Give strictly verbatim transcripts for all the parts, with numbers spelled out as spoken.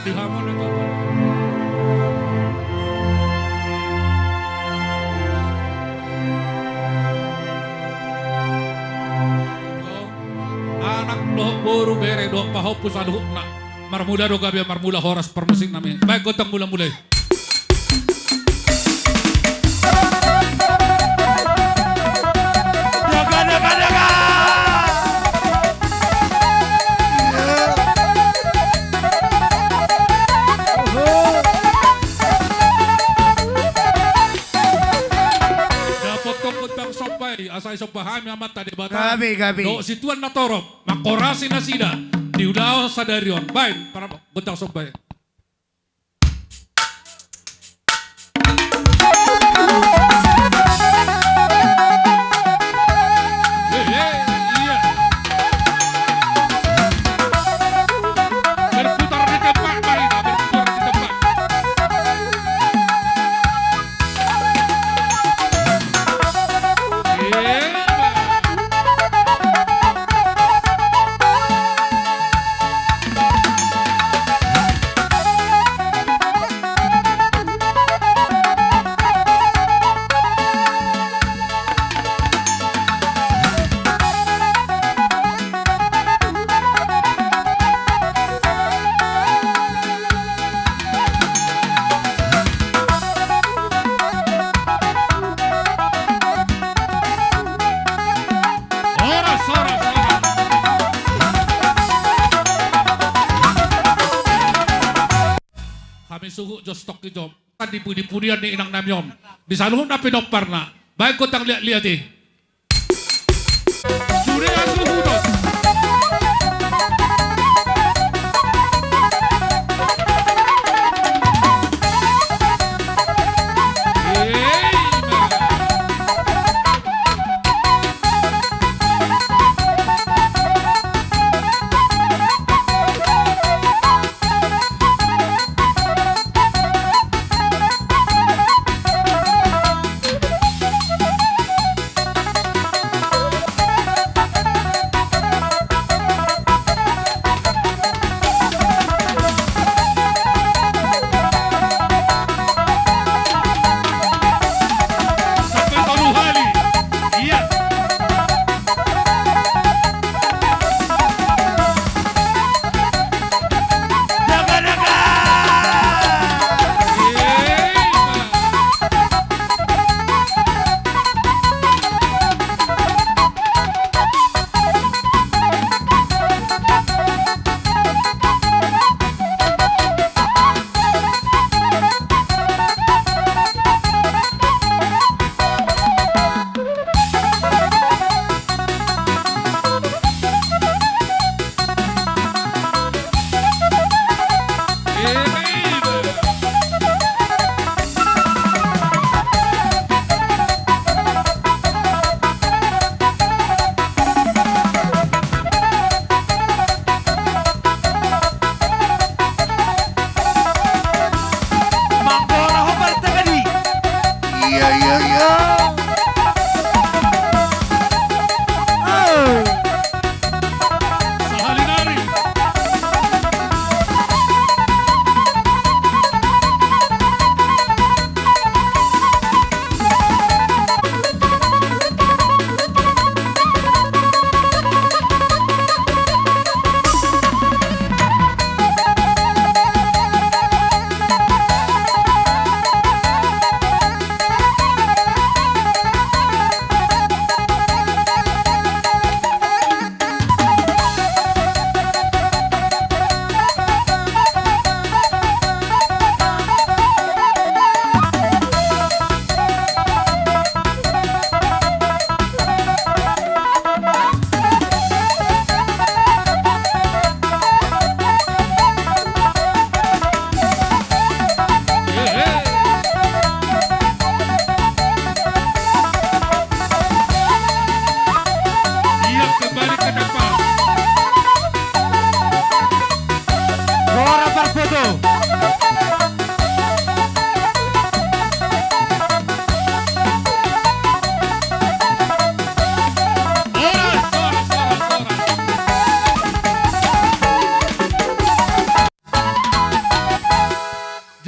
Di hamu na tu. Anak dohot boru, bere dohot pahompu saluhutna. Marmula do gabe, marmula horas parmusik nami. Baen gondang mula-mula i. Daga, daga, daga. Dapothon gondang somba i, asa disomba hami Amanta Debata. Gabe, gabe. Dohot situan na torop, manghorasi nasida di ulaon sadari on. Baen, para gondang somba i. Berputar di tempat, Marina, berputar di tempat. Horas, horas, horas. Hami suhut jos tongki jom. Kan di pudi-pudian ni inang nami on. Di saluhutna pinomparna. Baen gondang liat-liat i. Sude asuhuton.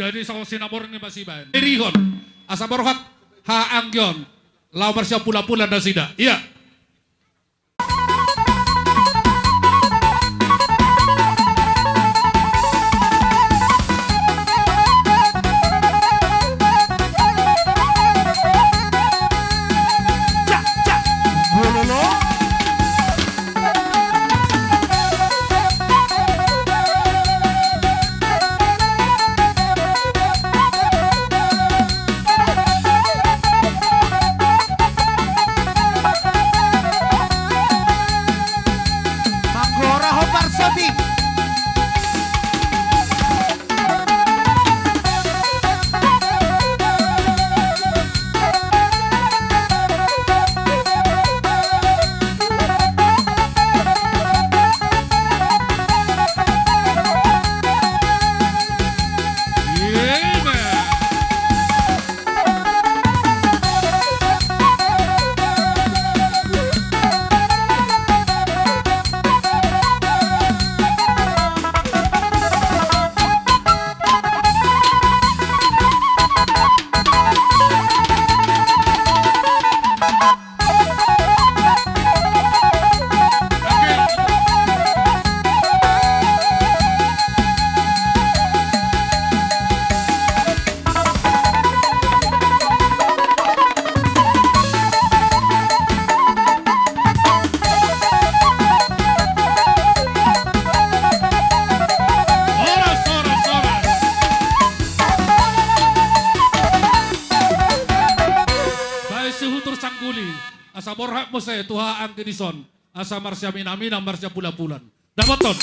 Jadi songon sinaborngin ma sibaen. Irihon. Asa borhat haha anggi on. Laho marsiapulapulan nasida. Ia. Manggora ho parsoting. Horas, horas, horas. Baen sihutur sangguli, asa borhat muse tu haha anggi dison, asa marsiaminaminan marsiapulapulan. Dapothon.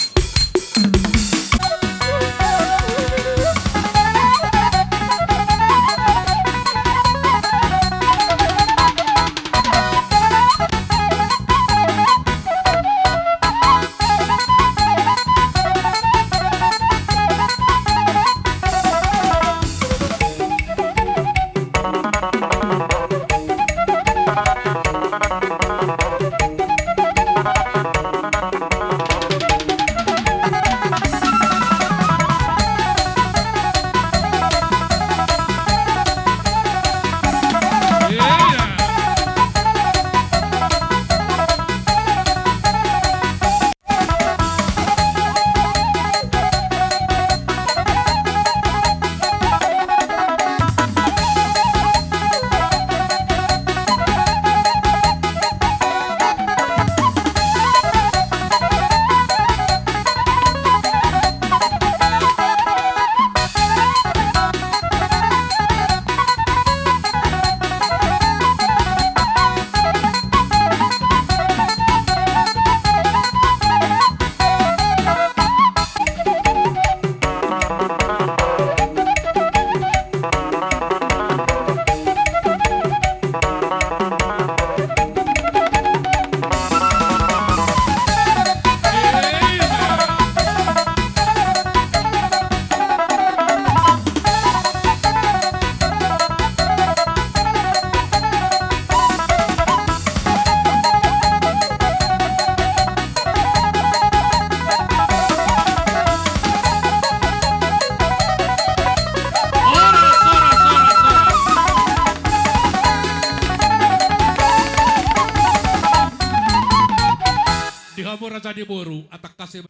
Di hamu raja ni boru, atak kasih.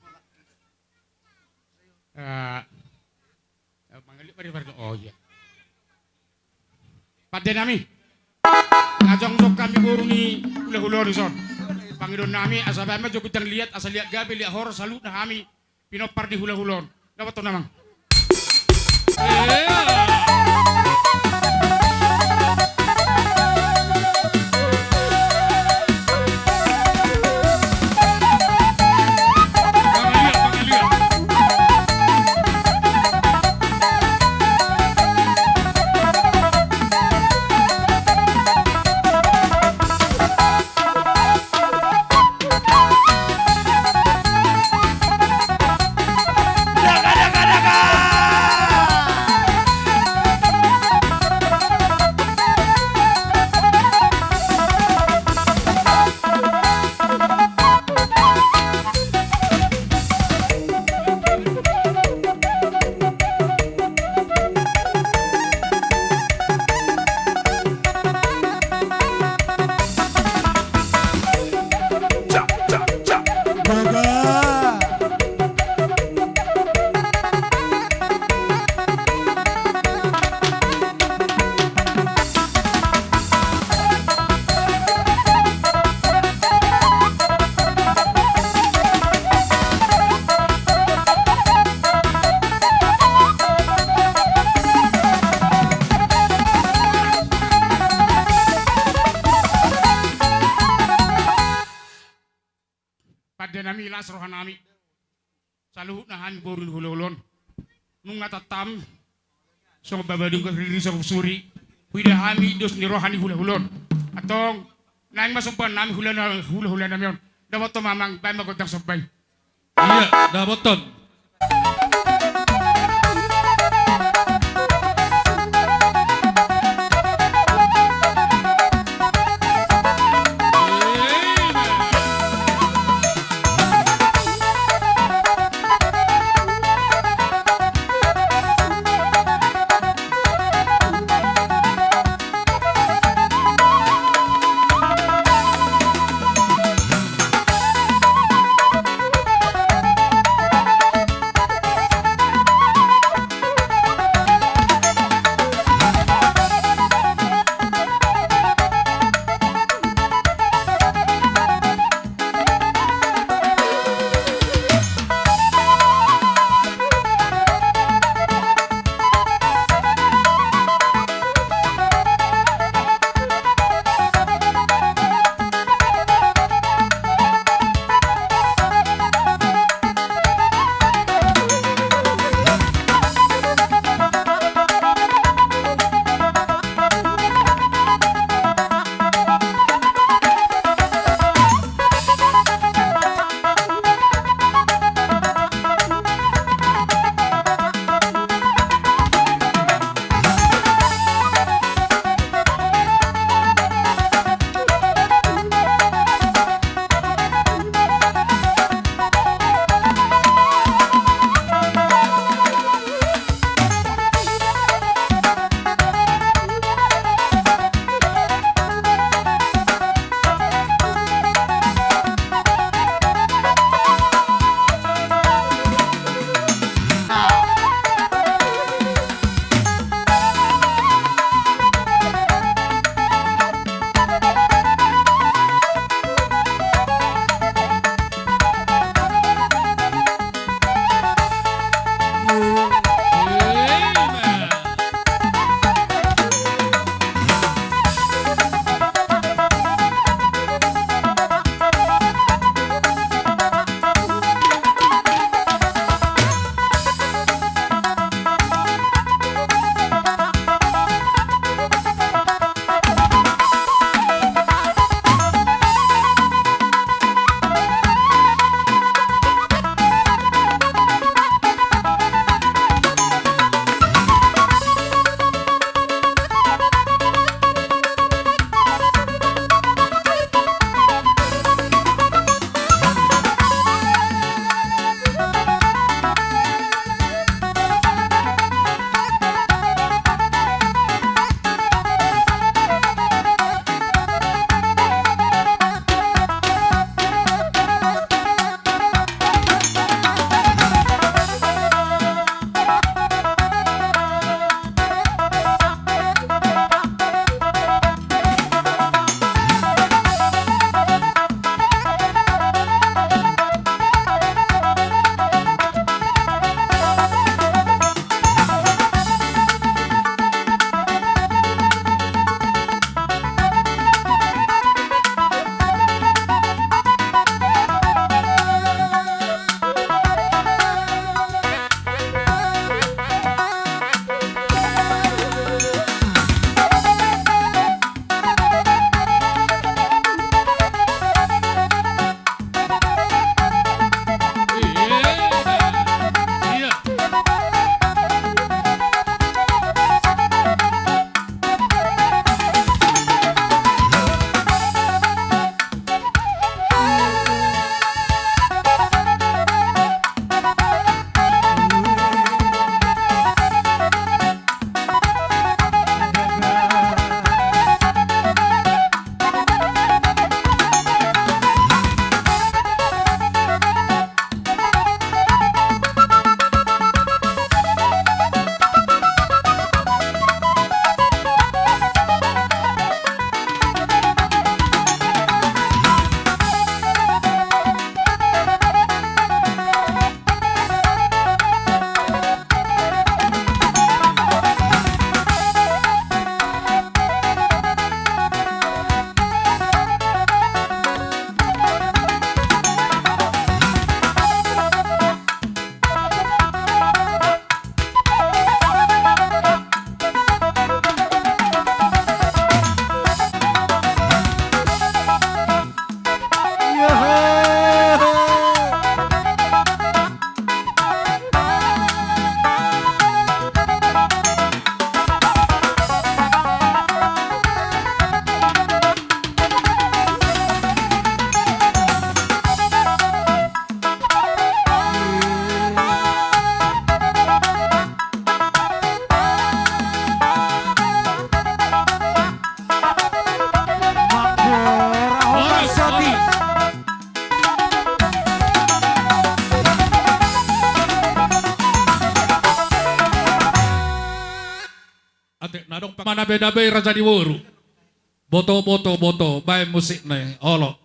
Eh, eh, mangaliat ma di pardo-, oh iya. Pande nami. Nga jongjong hami boru ni hulahula on dison. Pangidoan nami, asa baen ma jo bintang liat, asa liat gabe, liat horor, saluhutna hami pinompar ni hulahula on. Dapothon amang. rohanami. Saluhutna hami boru ni hulahula on. Nunga tantam. Songon baba dungkot riri songon suri. Huida hami dos ni roha ni hulahula on. Antong. Naeng ma sombaonnami hula-, hulahulanami on. Dapothon ma amang, baen ma gondang somba i. Ia, dapothon. Na adong pa-, manabedabei raja ni boru. Boto, boto, boto, baen musikna i, olo.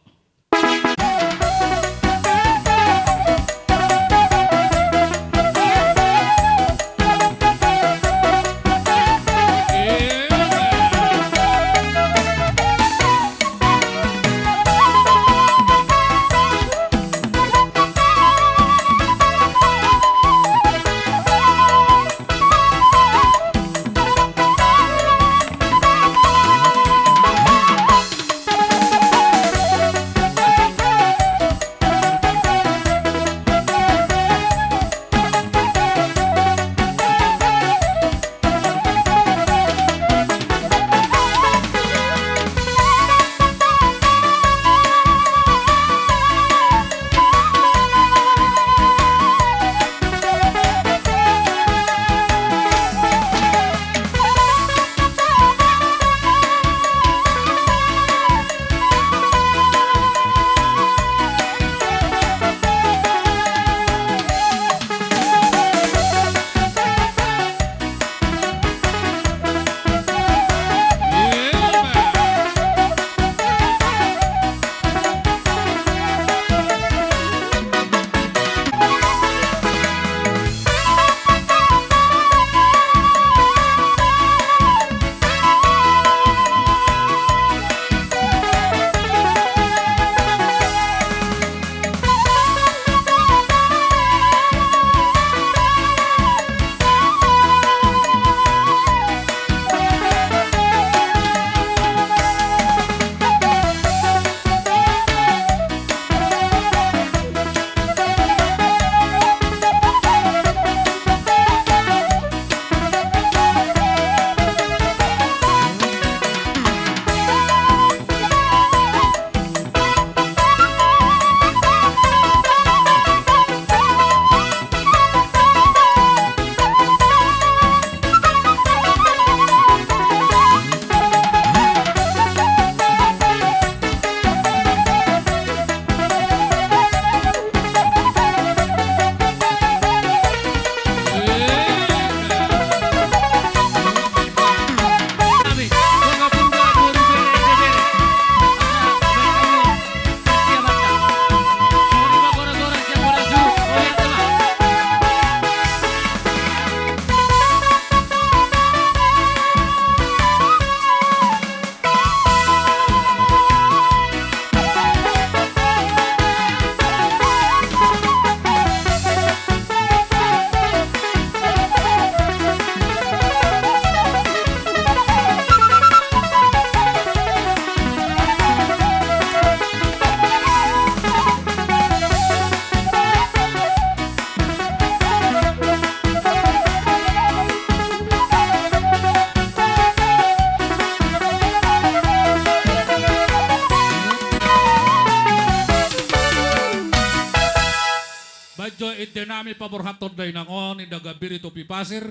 Baen jo ende nami paborhathon dainang on, inda gambir i topi pasir,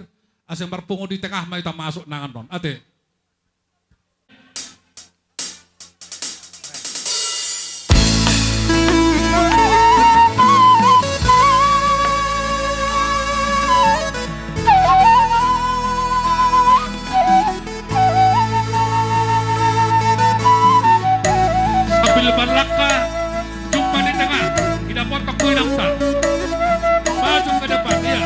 asa marpungu di tengah ma hita masuk nangan on. Ate. Sambil berlangkah, jumpa di tengah, tidak potong kue daftar. Maju ke depan, iya.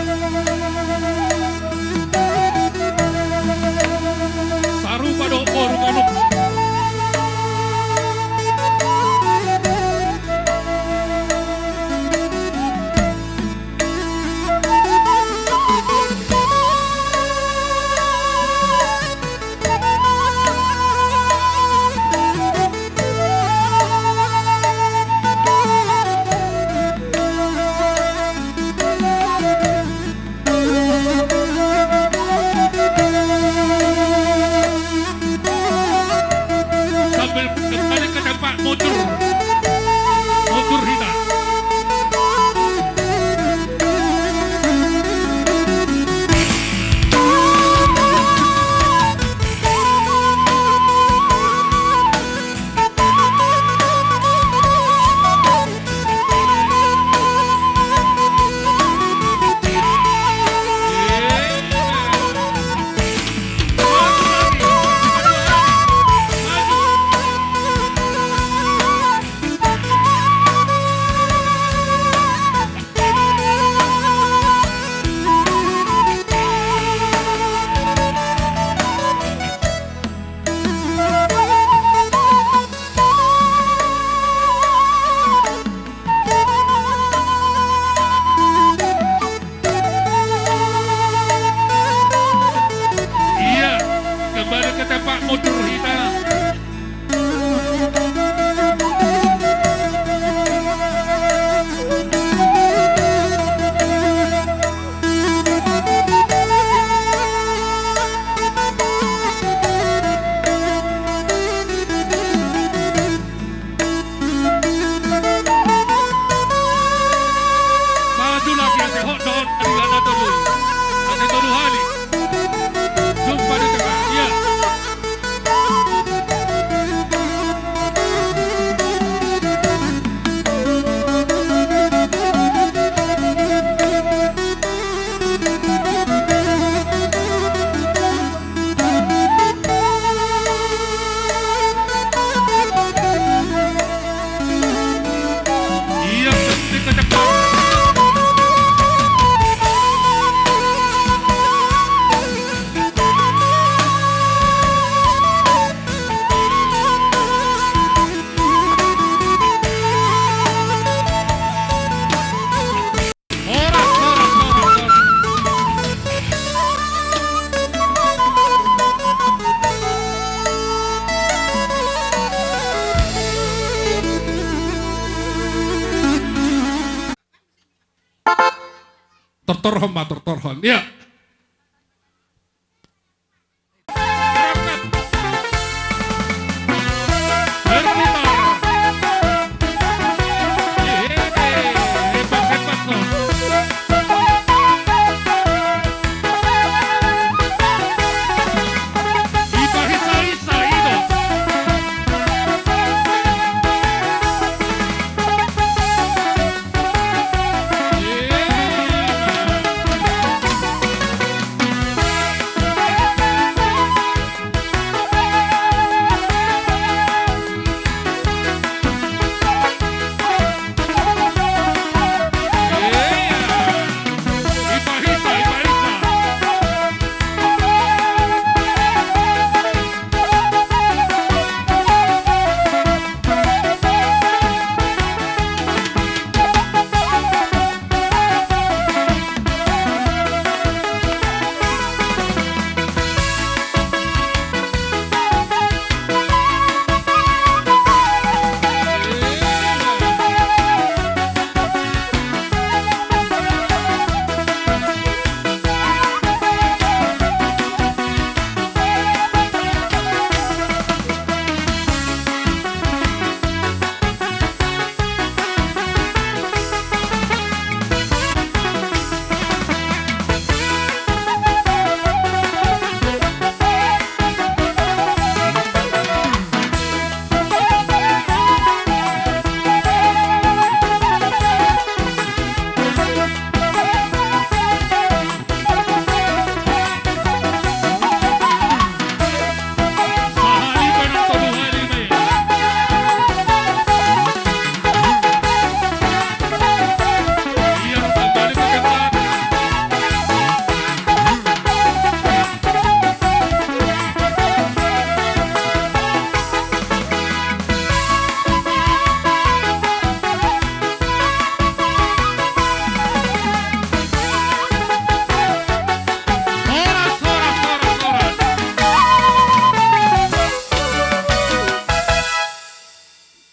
Torhon ma, tor, torhon. Ia.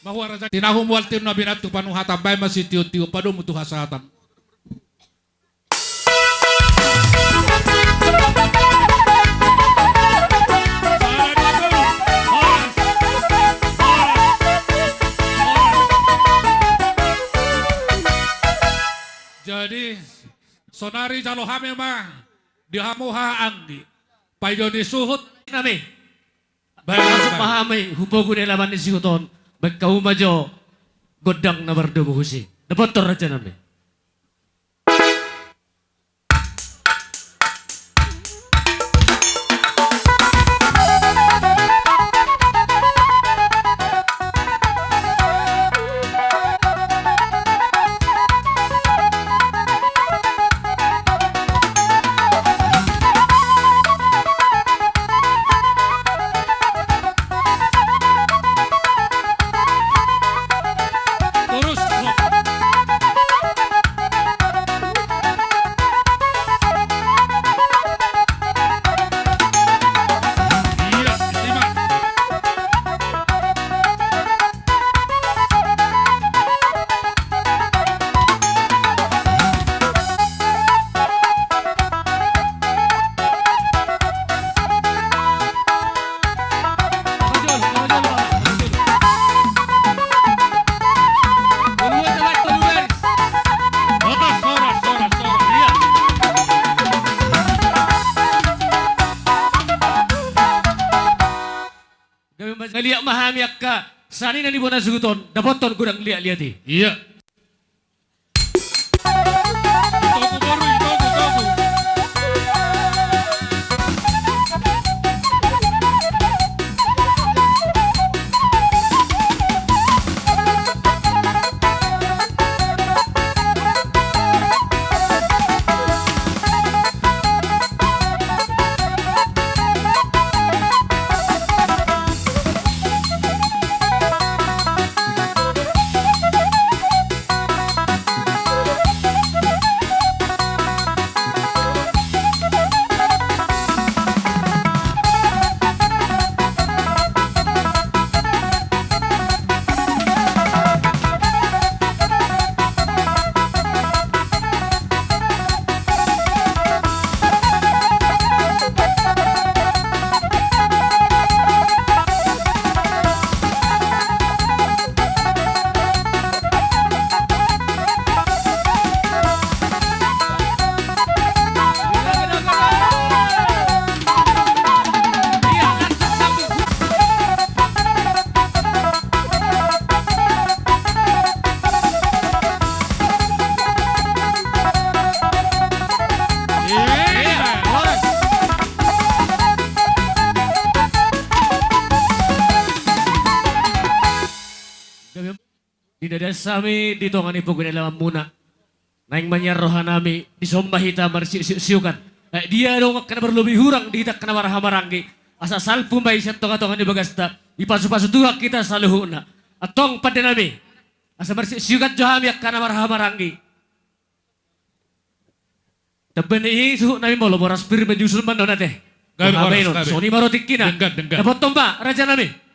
Mahua raja, tinahu mual tiur na binattu panuhatan, baen ma sitiotio, padomu tu hasahatan. Jadi, sonari jalo hami ma di hamu haha anggi. Paido ni suhut nami. Baen ma hami hupogu di alaman ni suhut on. Baen hamu ma jo gondang na mardomu husi. Dapothon raja nami. Gabe ma-, na liat ma hami angka sani na di bona suhut on, dapothon godang liat-liat i. Ia. Pinadahon hami di tonga ni pogu ni alaman muna. Naeng mangiar roha nami, dison ma hita marsiuk-siuk-siukan. Eh, dia dong angka na marlobi hurang di hita angka na marhahamaranggi. Asa salpu ma i sian tonga-tonga ni bagasta. Dipasu-pasu Tuhan hita saluhutna. Antong pande nami. Asa marsiuk-siukan jo hami angka na marhahamaranggi. Tamba ni i suhut nami molo boras pir menyusul mandona te. Gabe, boha horas, baenon, gabe. Songon i ma ro tingkina. Denggan, denggan. Dapothon ma, raja nami.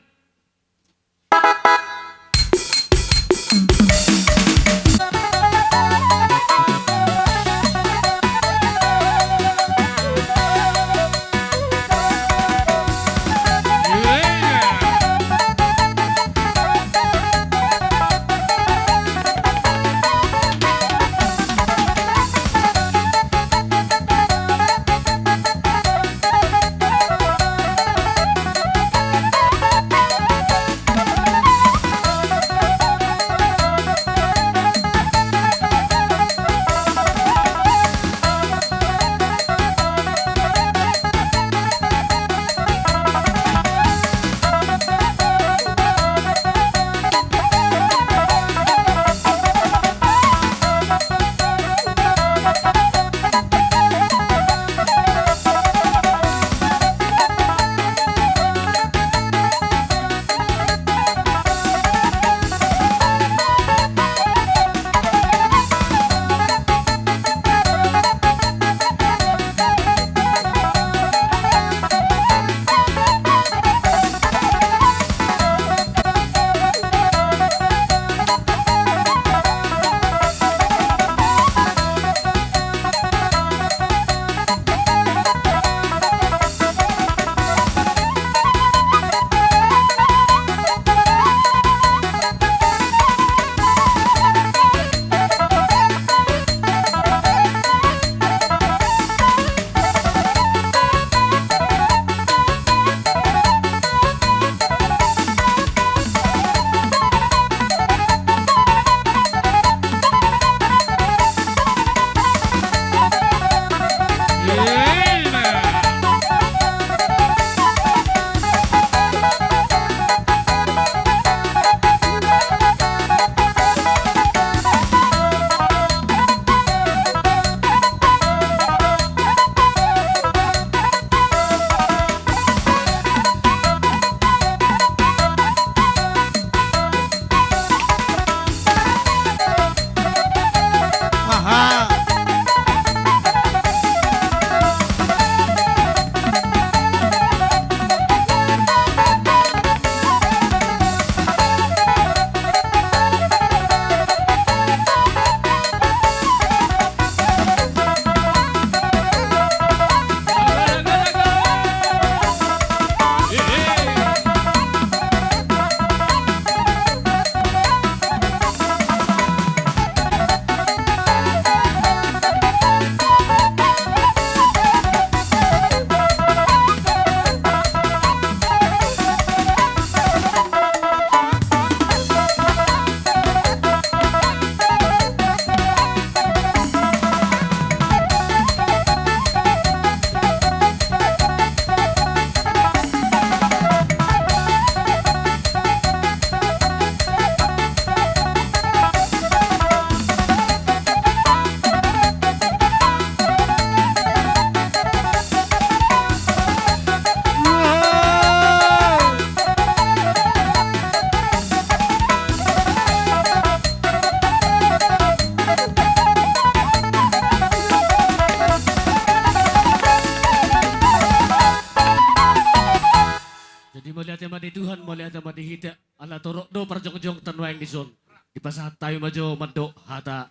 Jadi mauliate ma di Tuhan, mauliate ma di hita, ala torop do parjongjongta nuaeng dison. Dipasahat hami ma jo mandok hata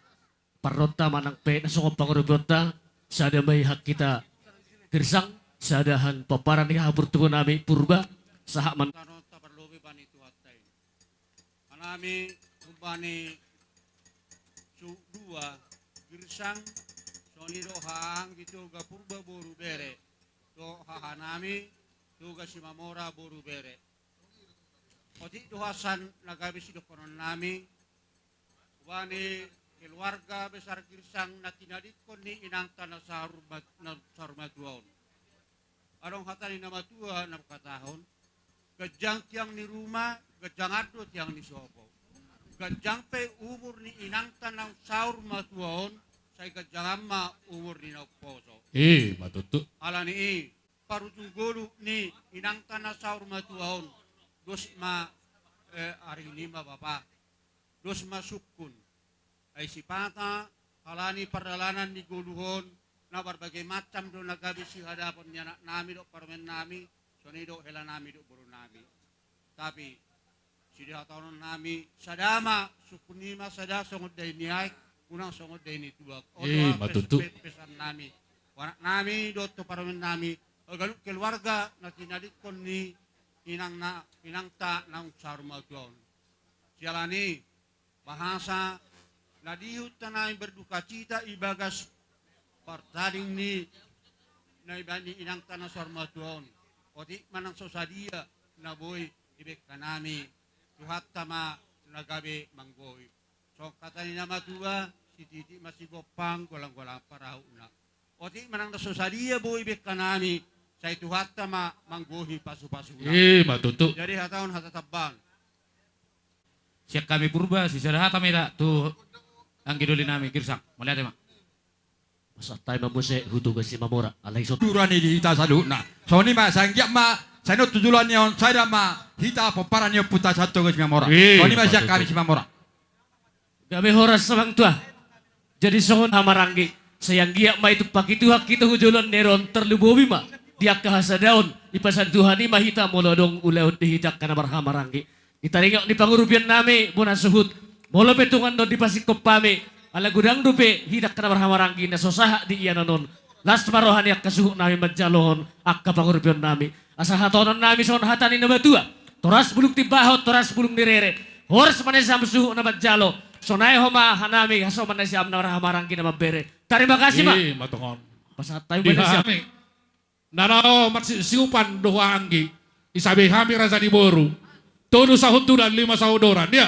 parronta manang pe na songon pangurupion ta, sada ma i hak hita Girsang, sada han pomparan ni haha burtubu nami Purba, sahat man- Tano ta parlobi bani Tuhanta i. Hanami umbani suhut dua, Girsang, songon i do haha anggi Toga Purba boru bere, dohot haha nami Toga Simamora boru bere. Otik do hasan na gabe sidohonon nami, hubani keluarga besar Girsang na tinadingkon ni inangta na saur ma-, na saur matua on. Adong hata ni na matua na mangkatahon, ganjang tiang ni ruma, ganjangan do tiang ni sopo. Ganjang pe umur ni inangta naung saur matua on, sai ganjangan ma umur ni na umposo. I ma tutu. Alani i, parujung goluh ni inangta na saur matua on, dos ma, eh, ari ni ma bapa, dos ma sungkun. Ai sipata, alani pardalanan ni goluh on, na marbagai macam do na gabe sihadapon ni anaknami dohot parumaennami, songon i dohot helanami dohot borunami. Tapi, sidihatahonon nami, sada ma, sungkun i ma sada songon dai ni aek, unang songon dai ni tuak. On do, i ma tutu, pe-, pe-, pesan nami. Anaknami, dohot tu parumaennami, ganup keluarga, na tinadingkon ni inang na, inangta naung saur matua on. Siala ni, bahasa na di huta nami berdukacita ibagas partading ni na iba ni inangta na saur matua on. Otik ma nang so sadia na boi dibege nami, Tuhanta ma na gabe manggohi. Songon hata ni na matua, sititi ma sigompang, golang-golang parahutna. Otik ma nang na so sadia boi bege nami, sai Tuhanta ma manggohi pasu-pasuna. I ma tutu. Jadi hata on hata tamba. Sian hami Purba, sisada hata ma hita tu anggi doli nami, Girsang. Mauliate ma. Pasahat hami ma muse tu Toga Simamora, alai so. Tura ni di hita saluhutna. Songon i ma, sai anggiat ma, sai na tu joloan ni on, sai da ma hita pomparan ni ompunta Toga Simamora. I, songon i ma sian hami Simamora. Gabe horas amang tua. Jadi songon i ma maranggi, sai anggiat ma itumpahi Tuhan hita tu joloan ni ari on, tarlumobi ma di angka hasadaon, dipasahat Tuhan i ma hita molo adong ulaon di hita angka na marhahamaranggi. Di taringot ni pangurupion nami, bona suhut, molo pe tung annon dipasingkop hami, ala godang dope hita angka na marhahamaranggi na so sahat di ianan on. Las ma roha ni angka suhut nami manjalohon angka pangurupion nami. Asa hatahonon nami songon hata ni na matua. Toras bulung timbahon, toras bulung ni rere. Horas ma nasiam suhut na manjalo. Sonai homa hanami hasoman nasiam na marhahamaranggi na mambere. Tarima kasih ma. I ma tutu. Pasahat hami ma nasiam. Di hami na laho marsiupan dohot anggi. Isabe hami raja ni boru. Tolu sahundulan, lima saodoran. Ia.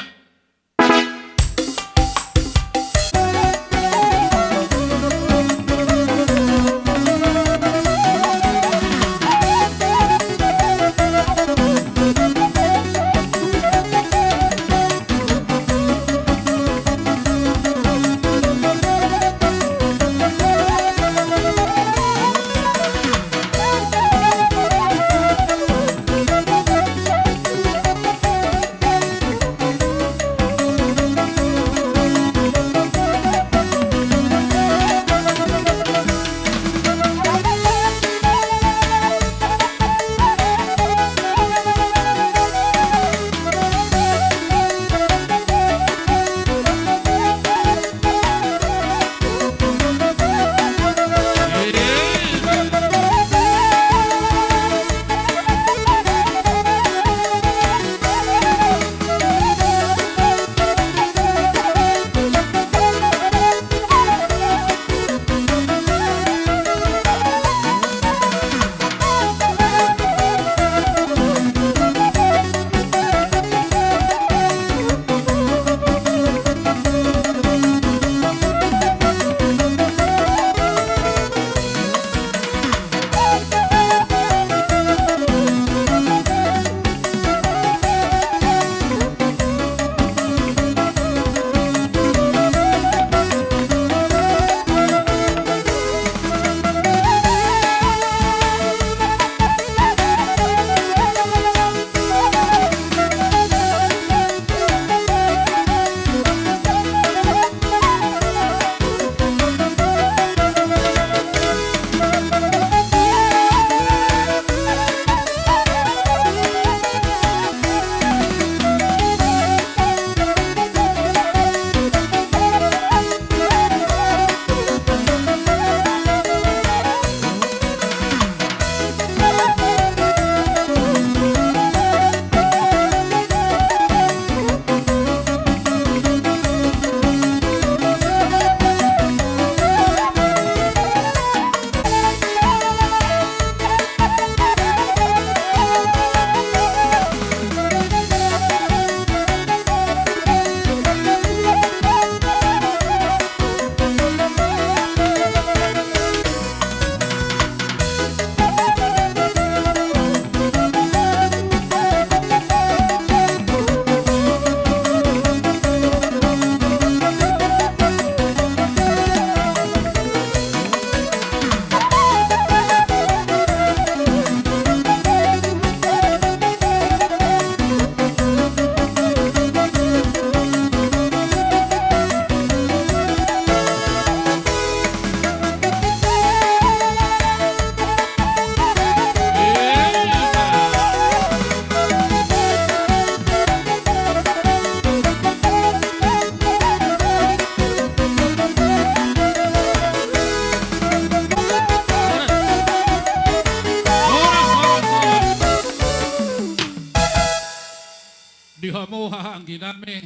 Di hamu haha anggi nami,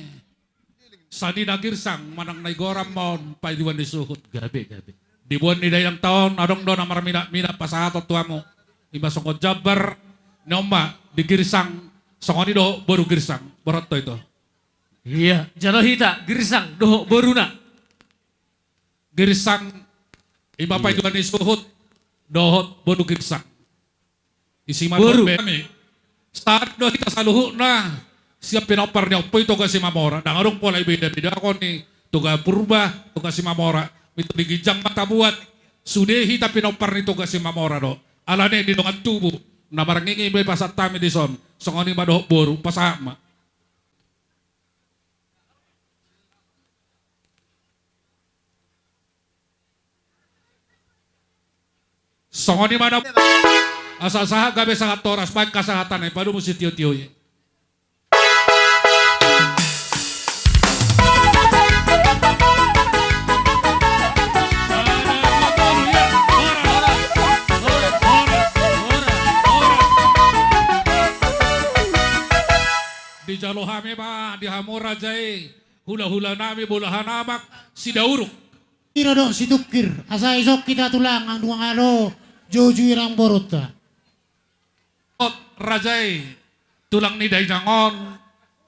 sanina girsang manang na i goram ma on, paiduan ni suhut. Gabe, gabe. Di boan ni dainang ta on, adong do na marminat-minat pasahaton tu hamu. I ma songon jambar, ni on ma di girsang, songon i dohot boru girsang. Borat do ito. Ia, jalo hita girsang dohot boruna. Girsang, i ma paiduan ni suhut dohot boru girsang. Isi ma boru. Sahat do hita saluhutna sian pinompar ni ompu i Toga Simamora. Ndang adong pola ibeda-bedahon i Toga Purba, Toga Simamora. Mitu di ginjang ma tabuat, sude hita pinompar ni Toga Simamora do. Alani i di dongan tubu na marngingi be pasahat hami dison. Songon i ma dohot boru, pasahat ma. Songon i ma na, asa sahat gabe sahat horas, baen hasahatan i, padomu sitio-tio i. Dijalo hami ma di hamu raja i, hula-hula nami, bolahan amak Sidauruk. Siro dohot Situngkir, asa ison hita tulang, anggo dung alo joujou i nang borunta. Ot raja i, tulang ni dainang on,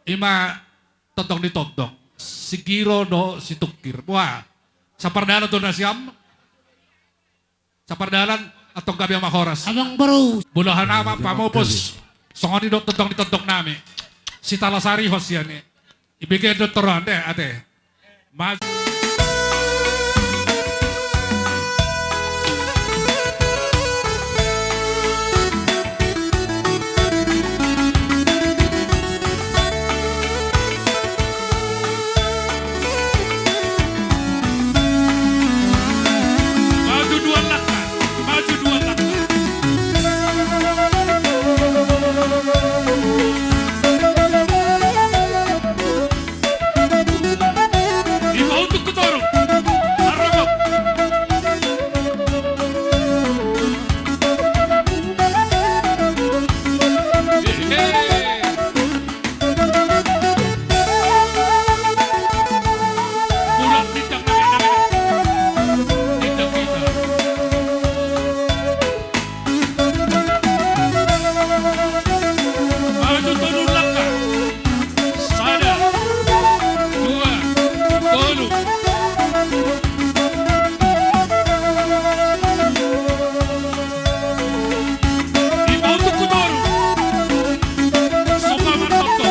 i ma tondong ni tondong, Sigiro dohot Situngkir. Wah, sapardalan do nasiam. Sapardalan, antong gabe ma horas. Amang boru. Bolahan amak pamopos. Songon i do tondong ni tondong nami. Sitalasarihon sian i. Ibege do toron de, ate. Maju. Maju dua langkah, maju dua langkah. Ima untuk ketorong. Arabok. Maju tolu langkah. Sada, dua, tolu. Ima untuk ketorong. Sopa manonton.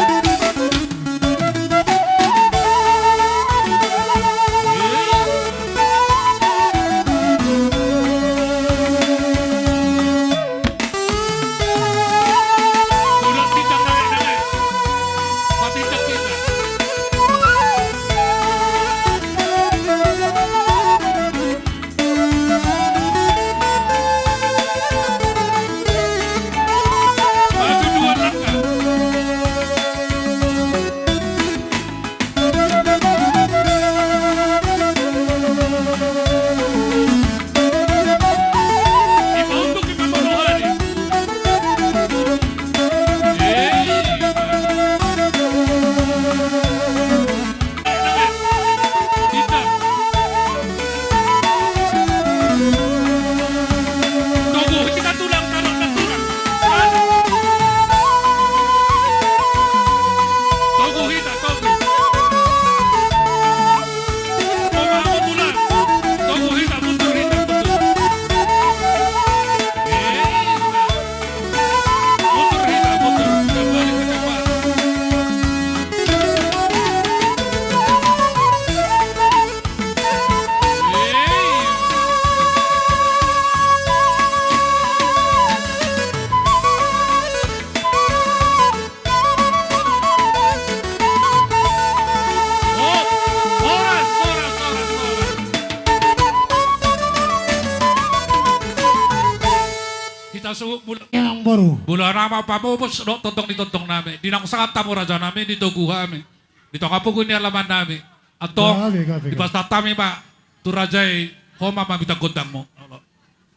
Hita suhut bul-, Emang boru. Bolahan amak pamopos dohot tondong ni tondong nami. Di naung sahat hamu raja nami, ditogu hami. Di tonga pogu ni alaman nami. Antong, gabe, gabe, gabe, dipasahat hami ma tu raja i, ho ma mamita gondangmu.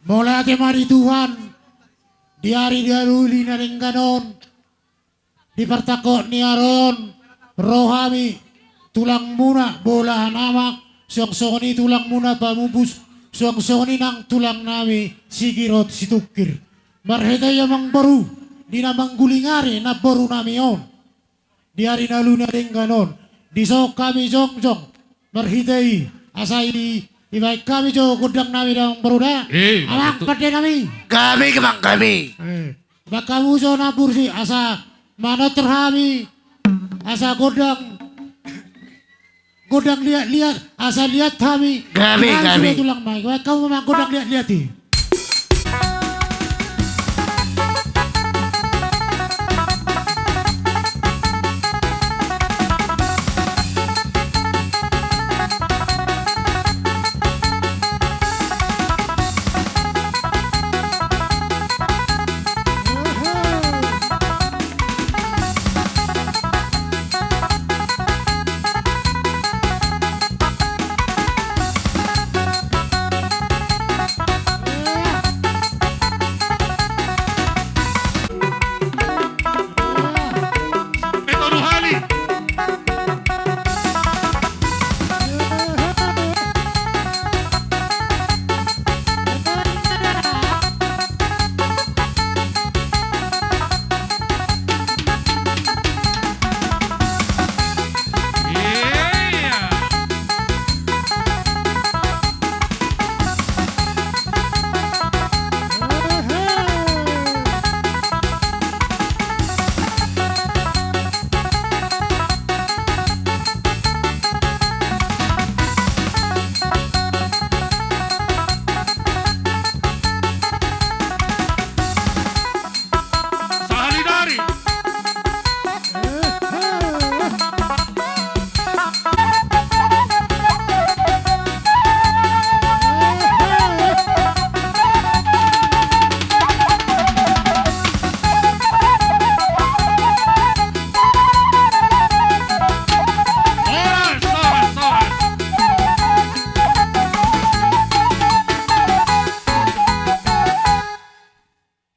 Mauliate ma di Tuhan. Di ari di ari uli na denggan on. Di partangkok ni ari on, ro hami tulangmuna Bolahan Amak, suang songon i tulangmuna Pamumpus, suang songon i nang tulangnami Sigirot Situngkir. Marhite i amangboru, di na manggulingari namborunami on. Di ari na uli na denggan on, dison hami jongjong marhite i, asa i, ibaen hami jo gondangnami da amangboru da. Eh, amang, betul. Pandenami. Gabe, amang, gabe. Eh, baen hamu jo na burju asa manortor hami, asa gondang, gondang liat-liat, asa liat hami. Gabe, gabe. Hami sudah tulang mai. Baen hamu amang gondang liat-liat i.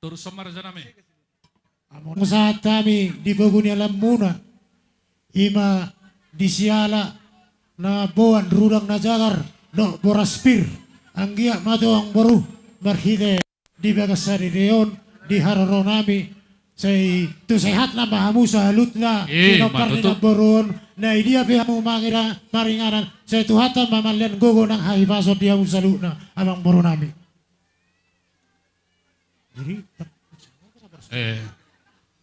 Torus samar janami. Musahat hami di pogu ni alammuna, ima di siala na boan rudang na jagar dohot boras pir. Anggiat ma tutu amangboru marhite di bagas sadari on di haroronami, sai tu sehatna ma hamu saluhutna. Eh, di nomor ni namboru on, na idia pe hamu mangira maringanan, sai Tuhanta ma mangalehon gogo nang hahipason di hamu saluhutna amangborunami. Eh,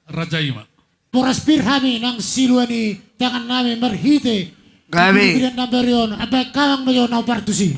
raja i ma. Boras pir hami nang silua ni tangannami marhite. Gabe. Di pirian nambari on, ambaen hamu ma jo na partusi.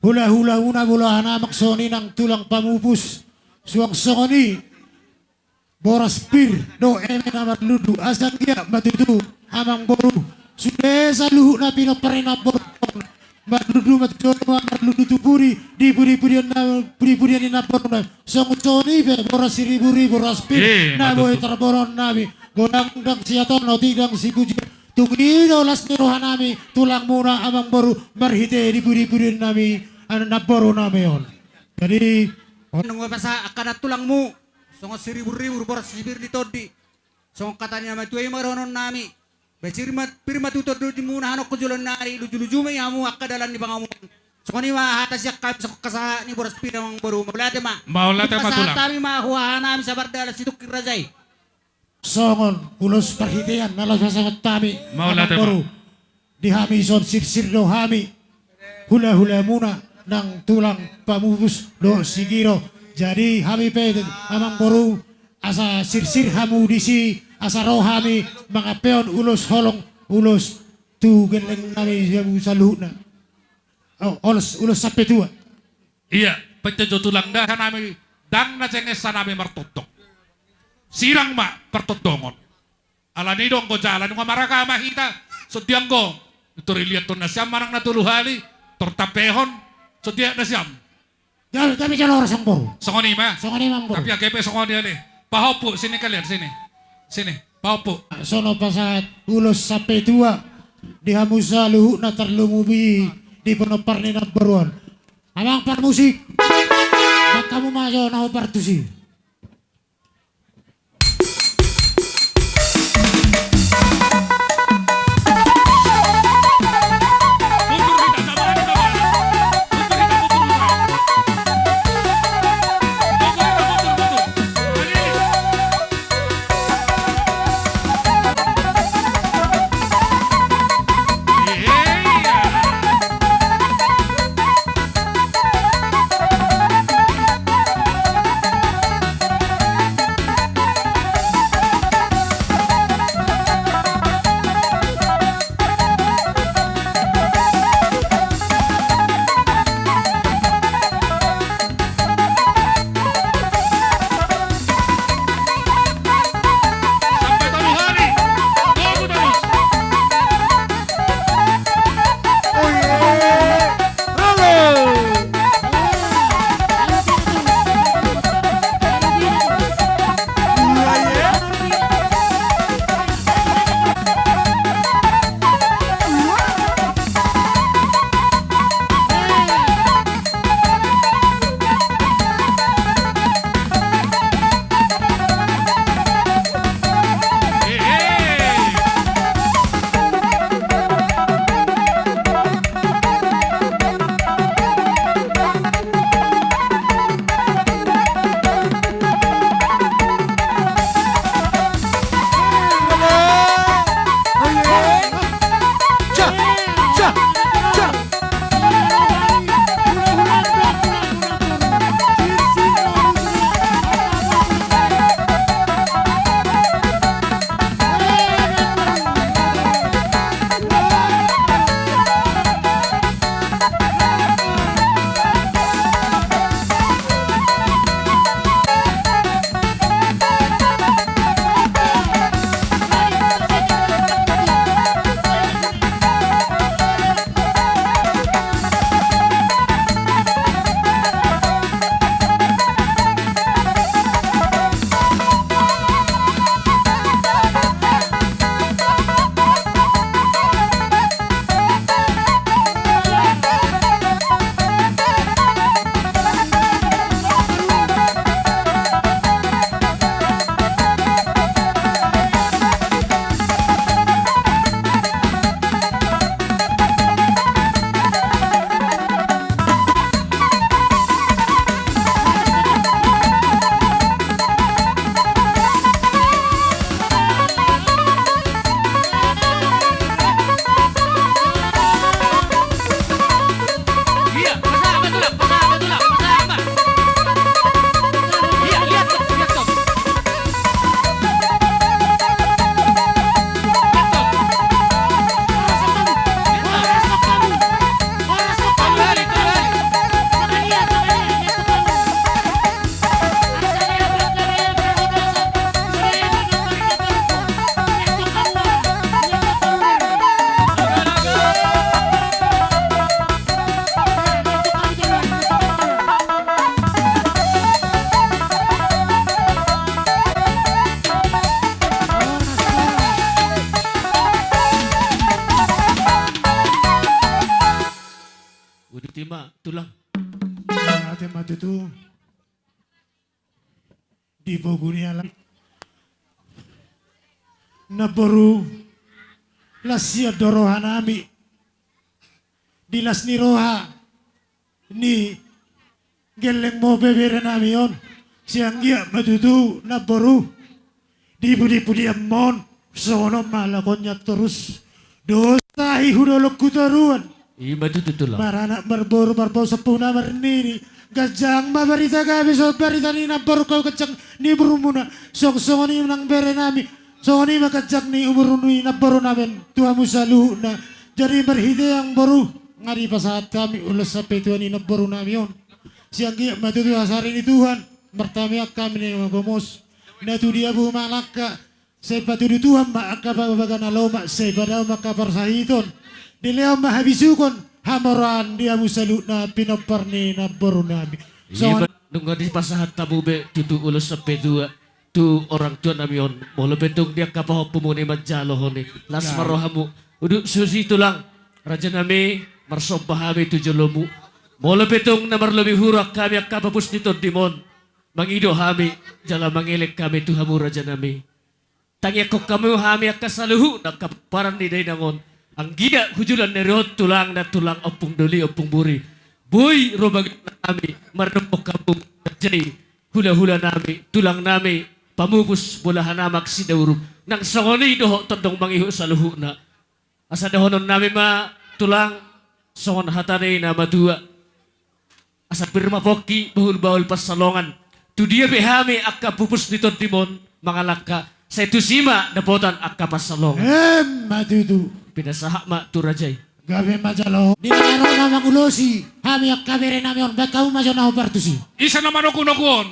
Hula-hula muna molo aha na amang songon i nang tulang pamupus. Suang songon i boras pir dohot eme na marlundu asa anggiat ma tutu amang boru. Sude saluhutna pinompar ni namboru on marlundu ma tutu, marlundu tu pudi di pudi-pudian na, pudi-pudian ni namboru na. Songon songon i pe boras siribu-ribu boras pir na boi tarbonohon nami. Godang ndang siaton, otik ndang sipujion. Tung i do las ni roha nami tulang muna amang boru marhite di pudi-pudian nami, namboru nami on. Jadi on nunga pasahat angka na tulangmu songon siribu-ribu boras sipir ni tondi. Songon hata ni na matua i ma dohonon nami. Baen sipir ma, pir ma tu tondimuna hanon tu joloan ni ari, luju-luju ma i hamu angka dalan ni pangomoan. Songon i ma hata sian hami songon hata sahat ni boras pir amang boru. Mauliate ma. Mauliate ma tulang. Pasahat hami ma huaha nami sabar dalan situngkir raja i. Songon ulos parhitean na laos pasahat hami amang boru. Di hami ison sirsir do hami hula-hula muna nang tulang pamupus dohot sigiro. Jadi hami pe amang boru asa sirsir hamu disi asa ro hami mangampehon ulos holong ulos tu gelleng nami hamu saluhutna. Ulos, ulos sampe tua. Ia, penjonjo tulang, da hanami ndang na cenges hanami martongtong. Sirang ma partongtongon. Alani do anggo jala nunga maragama hita. Songon dia anggo tor diliathon nasiam manang na tolu hali tor tampehon. Songon dia nasiam. Jalo, tapi jalo ora songboru. Songon i ma. Songon i ma anggo. Tapi age pe songon dia le. Pahompu sini kalian sini. Sini. Pahompu. Songon pasahat ulos sampe tua di hamu saluhutna tarlumobi di pinompar ni namboru on. Amang parmusik. Baen hamu ma jo na hombar tusi. Ima, Tulang. Mauliate ma tutu. Di pogu ni ala. Namboru, las sian do rohanami. Di las ni roha ni gellengmu be berenami on. Sian dia ma tutu, Namboru. Di pudi-pudianmon, songon on ma lakonna torus. Dos tahi hu dolok hu toruan. Ima tutu, Tulang. Maranak marboru, marbau sampuluna marnini. Ganjang ma barita gabe, songon barita ni namboru, hau ganjang ni umurmuna. Songon-songon i nang berenami. Songon i ma ganjang ni umur ni namborunami on tu hamu saluhutna. Jadi marhite i, Namboru, nga dipasahat hami ulos sampe tua ni namborunami on. Sian dia ma tutu hasari ni Tuhan. Martamiang hami na gomos. Na tudia pe mangalangka. Sai patudu Tuhan ma angka parbagabaga na lomak, sai padao ma angka parsahiton. Dilehon ma habisuhon, hamoraon di hamu saluhutna pinompar ni namborunami. Songon i ma nunga dipasahat hamu be tutu ulos sampe tua tu orang tuanami on. Molo pe tung di angka pahompumuna i manjalohon i, las ma rohamu. Udut susi, Tulang, rajanami, marsomba hami tu jolomu. Molo pe tung na marlobi hurang hami angka pupus ni tondim on, mangido hami jala mangelek hami tu hamu, rajanami. Tangiangkon hamu hami angka saluhutna angka pomparan ni dainang on. Anggiat hu joloan ni ari on, Tulang, na Tulang, Ompung Doli, Ompung Buri, boi ro bagasna hami mardokkon hamu, raja i, hulahulanami, tulangnami, pamupus, bolahan amak Sidauruk. Nang songon i dohot tondong mangihut saluhutna. Asa dohononnami ma, Tulang, songon hata ni na matua: Asa pir ma pongki, bahulbahul pansalongan. Tudia pe hami angka pupus ni tondim on mangalangka, sai tusi ma dapotan angka pansalongan. Emma tutu. Pinasahat ma tu raja i. Gabe ma jalo. Di na ro na mangulosi hami angka berenami on, baen hamu ma jo na hombar tusi. Ise na manogunogu on?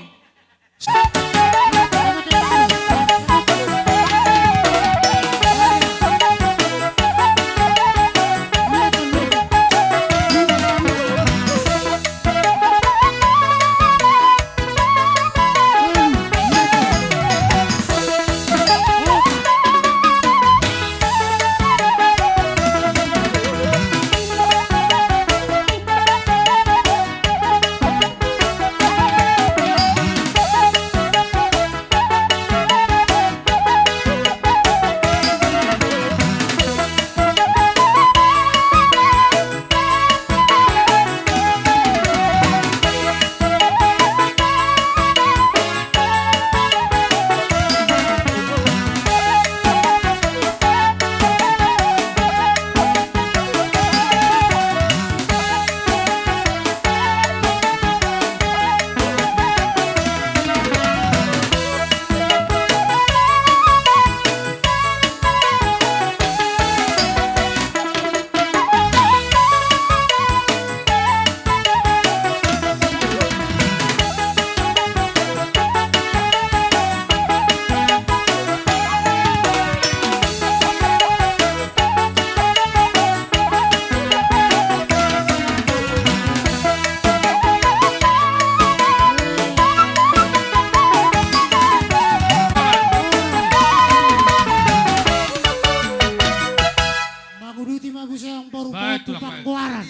Manguduti ma muse, Amang boru. Baik, Tulang, baik. Pahompu Panggoaran.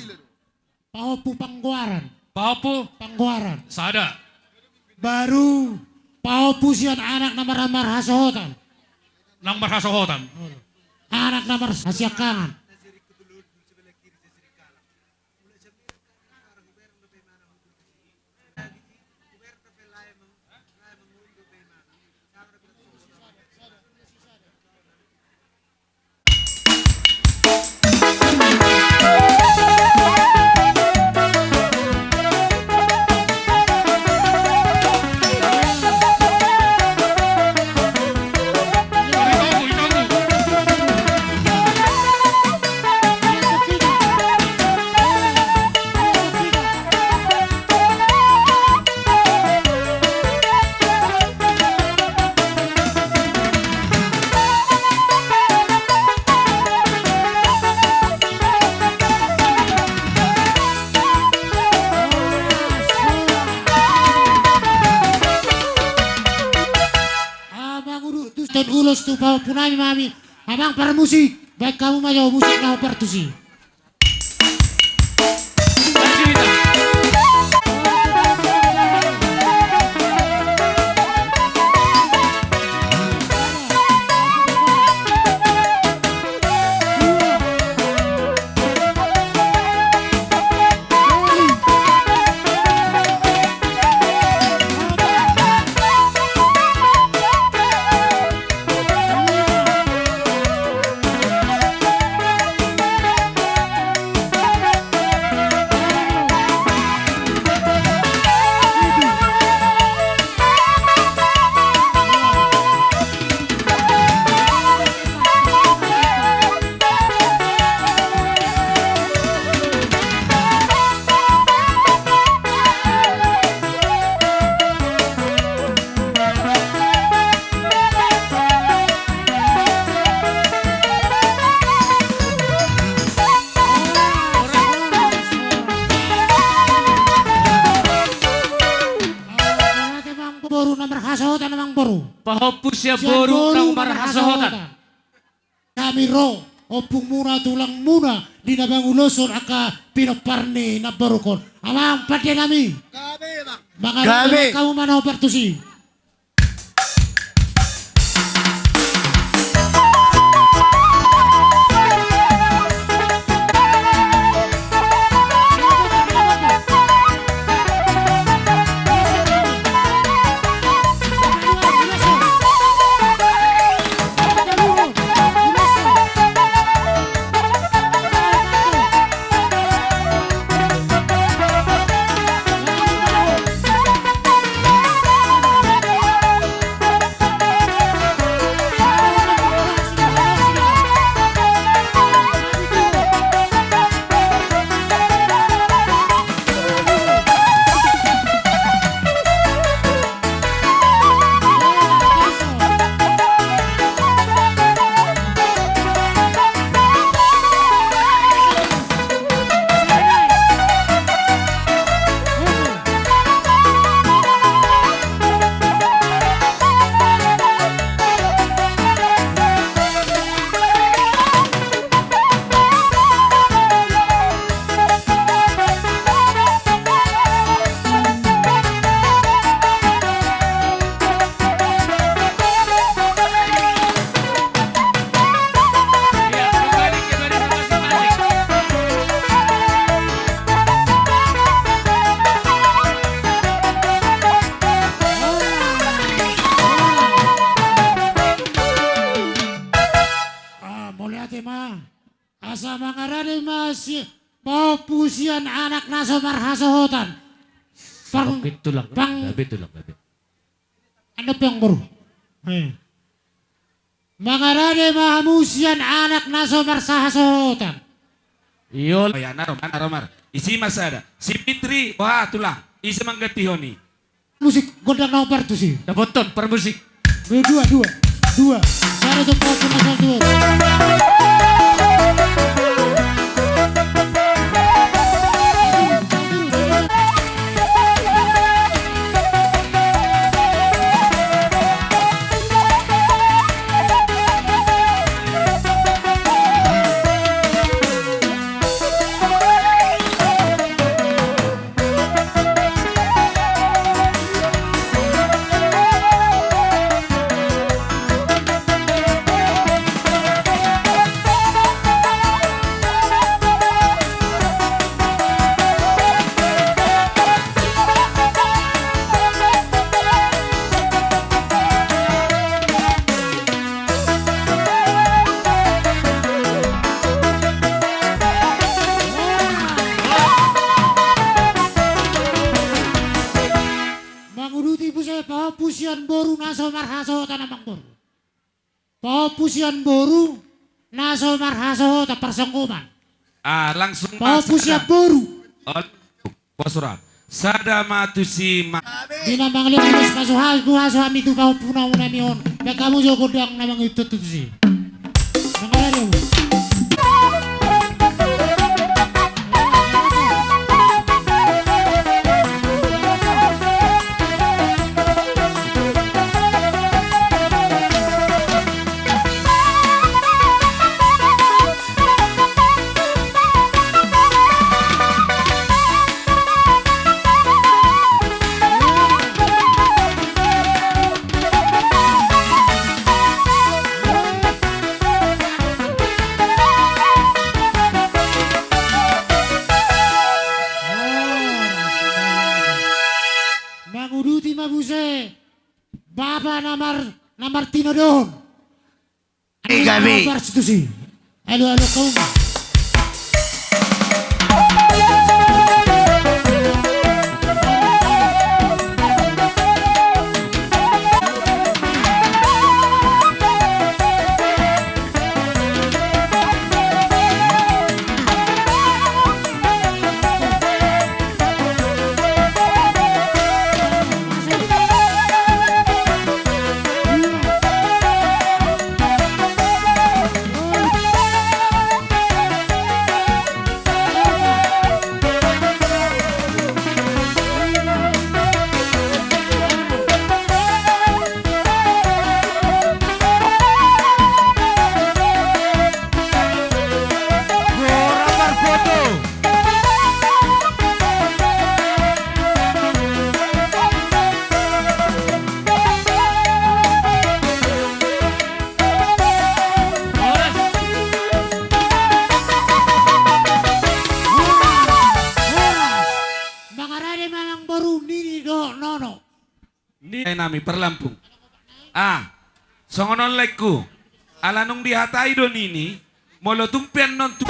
Pahompu Panggoaran. Pahompu? Panggoaran. Sada. Baru pahompu sian anak na mar-, marhasohotan. Nang marhasohotan. Anak na mar-, hasiangkangan. Amang, uduti ulos tu pahompunami ma hami. Amang parmusik, baen hamu ma jo musik na hombar tusi. Sian boru na marhasohotan. Hami ro, ompungmuna, tulangmuna, di na mangulosi on angka pinompar ni namborungkon. Amang pande nami. Gabe, Bang. Mangaranto hamu ma na hombar tusi. Ah, mauliate ma. Asa mangarade ma si pahompu sian anak na so marhasohotan. Pang, pang. Gabe tulang, gabe. Anda pang boru. Hei. Mangarade ma hamu sian anak na so marhasohotan. Iyo. Oh ya, na ro ma, na ro ma. Isi ma sada. Si Fitri, boha tulang. Ise manggantihon i. Musik gondang na hombar tusi. Dapothon parmusik. Dua, dua, dua. Sada tu pahompu na so tu. Manguduti muse pahompu sian boru na so marhasohotan, amang boru. Pahompu sian boru na so marhasohotan, parsonggoman. Ah, langsung pahompu sian boru. Oh, Bos Ram. Sada ma tusi ma. Di na mangalehon ulos pasu-pasu hami tu pahompu na unang i on. Baen hamu jo gondang na mangihut tusi. Mangarade hamu. Manguduti ma muse bapa na mar, na martinodohon. Gabe. Parstitusi. Alo, alo, kau. nami parlampung. Ah, songon on laengku. Ala nunga dihatai do nini, molo tung pe annon tu-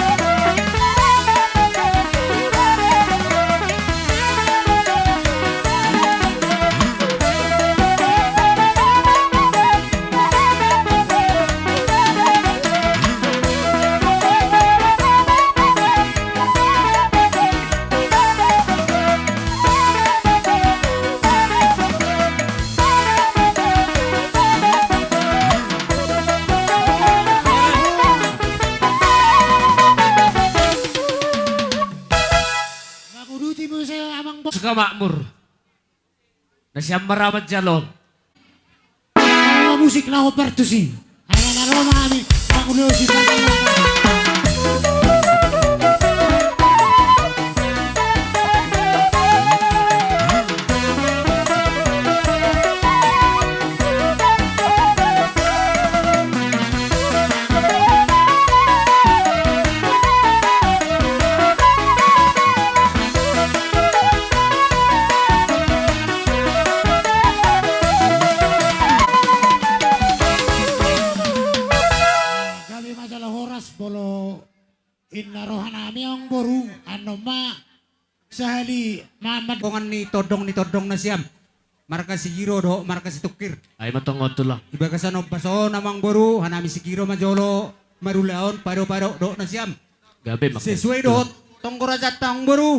Manguduti muse amang bo- Suka makmur. Na sian maramat jalo. Musik laho partusi. Ala na ro ma hami mangulosi. Gabe ma jala horas molo inna roha nami amang boru, annon ma sahali ma mandongan ni tondong ni tondong nasiam. Marga Sigiro dohot marga Situngkir. Ai ma tongon tulang. Di bagasan ombas on amang boru, hanami Sigiro ma jolo marulaon pado-pado dohot nasiam. Gabe ma sesuai dohot tonggo rajanta amang boru.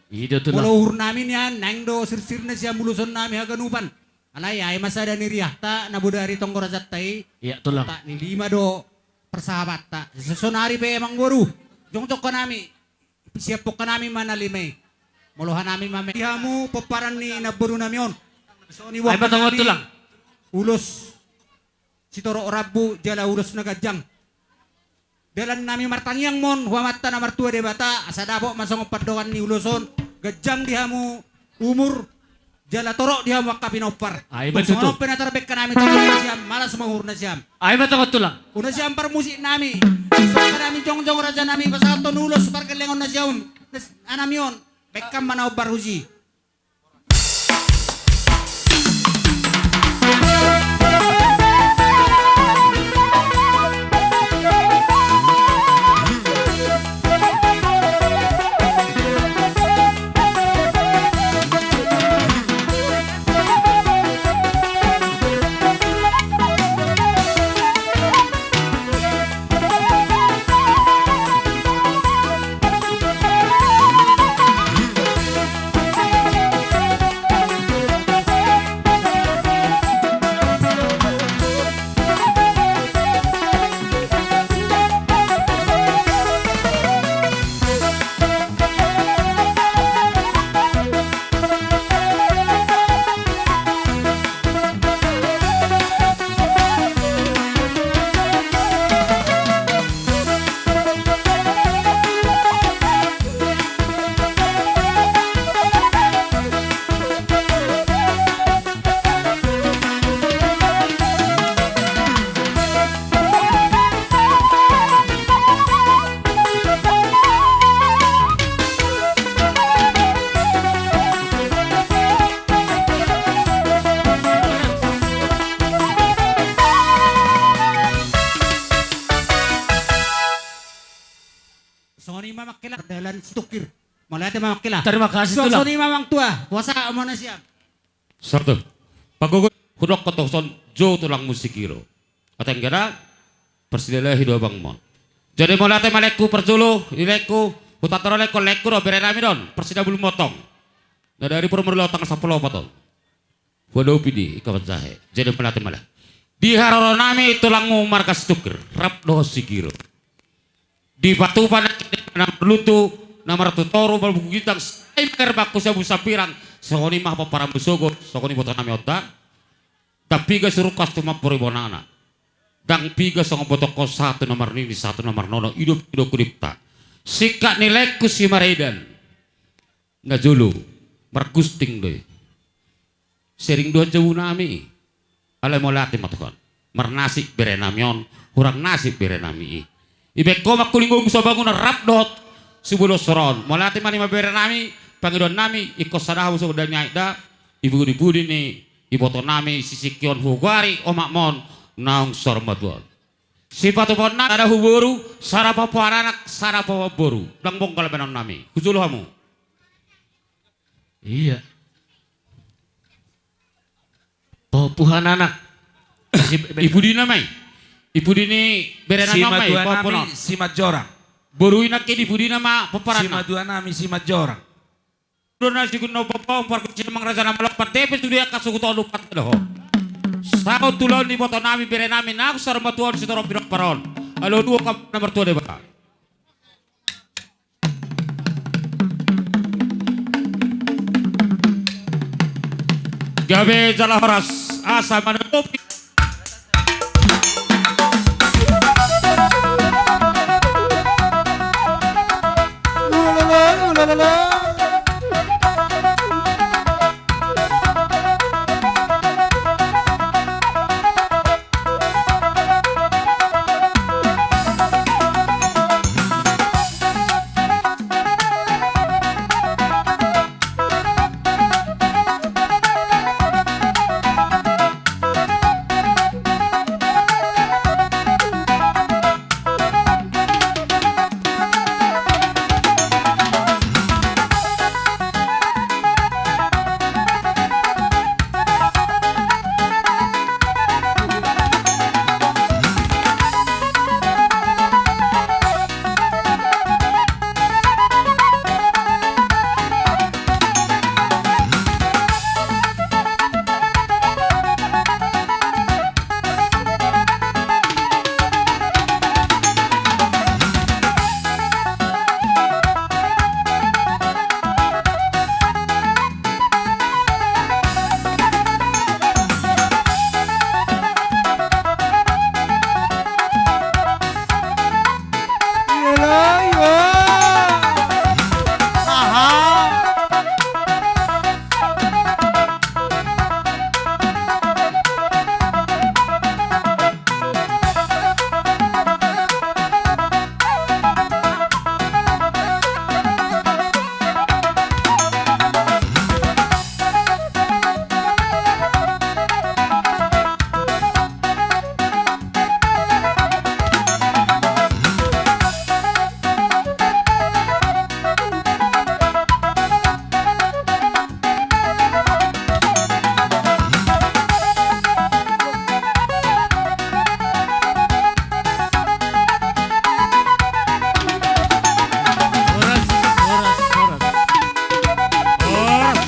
Iya tulang. Molo uhur nami nian naeng do sirsir nasiam uloson nami haganupan. Alai ai ma sada ni riahta na bodari tonggo rajanta i. Iya tulang. Otak ni lima do persahabatta. Sonari pe amang boru. Jongjong hanami. Siap pok hanami ma na lima i. Molo hanami ma me- di hamu pomparan ni namboru nami on. Songon i ai ma tongon tulang. Ulos sitorop rambu jala ulos na ganjang. Dalan nami martangiang ma on tu Amanta na martua Debata asa dapot ma songon pandongan ni ulos on. Ganjang di hamu umur jala torop di hamu angka pinompar. Ai ma tutu. Songon on pe na tarbahen hanami tu nasiam, malas ma uhur nasiam. Ai ma tongon tulang. Unasiam parmusik nami. Songon nami jongjong raja nami pasahathon ulos pargellengon nasiam. Nas-, anami on. Bahen ma na ombar husi. Songon i ma mangkela dalan Situngkir. Mauliate ma mangkela. Terima kasih tulang. Songon i ma amang tua. Puasa amang nasiam. Satu. Pagogo hudok kotoson jo tulangmu Sigiro. Ateng gada parsilalahi do abang mon. Jadi mauliate ma laengku parjolo, di laengku, hutanda ro laengku, laengku do bere nami do on, parsida bulu motong. Na dari Purbalingga tanggal sampulu opat on. Huadopi di ingkon jahe. Jadi mauliate ma lae. Di haroro nami tulangmu marga Situngkir, rap dohot Sigiro. Dipatupa na marlutu, na martutoru, marbuku gitang, sai mager bangku sabu sambirang, songon i ma pomparanmu sogot, songon i boto nami on da. Ndang piga surungkas tu mampori bonana. Ndang piga songon botohon sahat tu na marnini, sahat tu na marnono, idop, idop hudipta. Singkat ni laengku simaredan. Na jolo, margusting do i. Sering do jabu nami i. Alai mauliate ma Tuhan. Marnasib bere nami on, hurang nasib bere nami i. Ibaen ho ma hulinggomu sabangunan rap dohot sibolos roha on. Mauliate ma nian bere nami, pangidoan nami, ingkon sada hamu songon dani aek da, di pudi-pudi ni iboto nami sisingkop on, hugoari omak ma on naung saur matua on. Sipatupaon nami sada hu boru, sada pahompahon anak, sada pahompahon boru. Ndang bonggal baenon nami. Hujolo hamu. Iya. Pahompahon anak. Si, i pudi na ma i? I pudi ni bere nami ma i? Simatua nami Simanjorang. Boru i nangkin i pudi na ma pahompahon anak? Simatua nami Simanjorang. Dona sigun na pahompahon, pargonsi na mangarajana, molo pandai pe sude angka suhut on, umpat do ho. Saut tu ulaon ni iboto nami, bere nami naung saur matua on, sitorop pinompar on. Alo, dua kam na martua deba. Gabe jala horas, asa manutupi. Horas, horas, horas. Horas.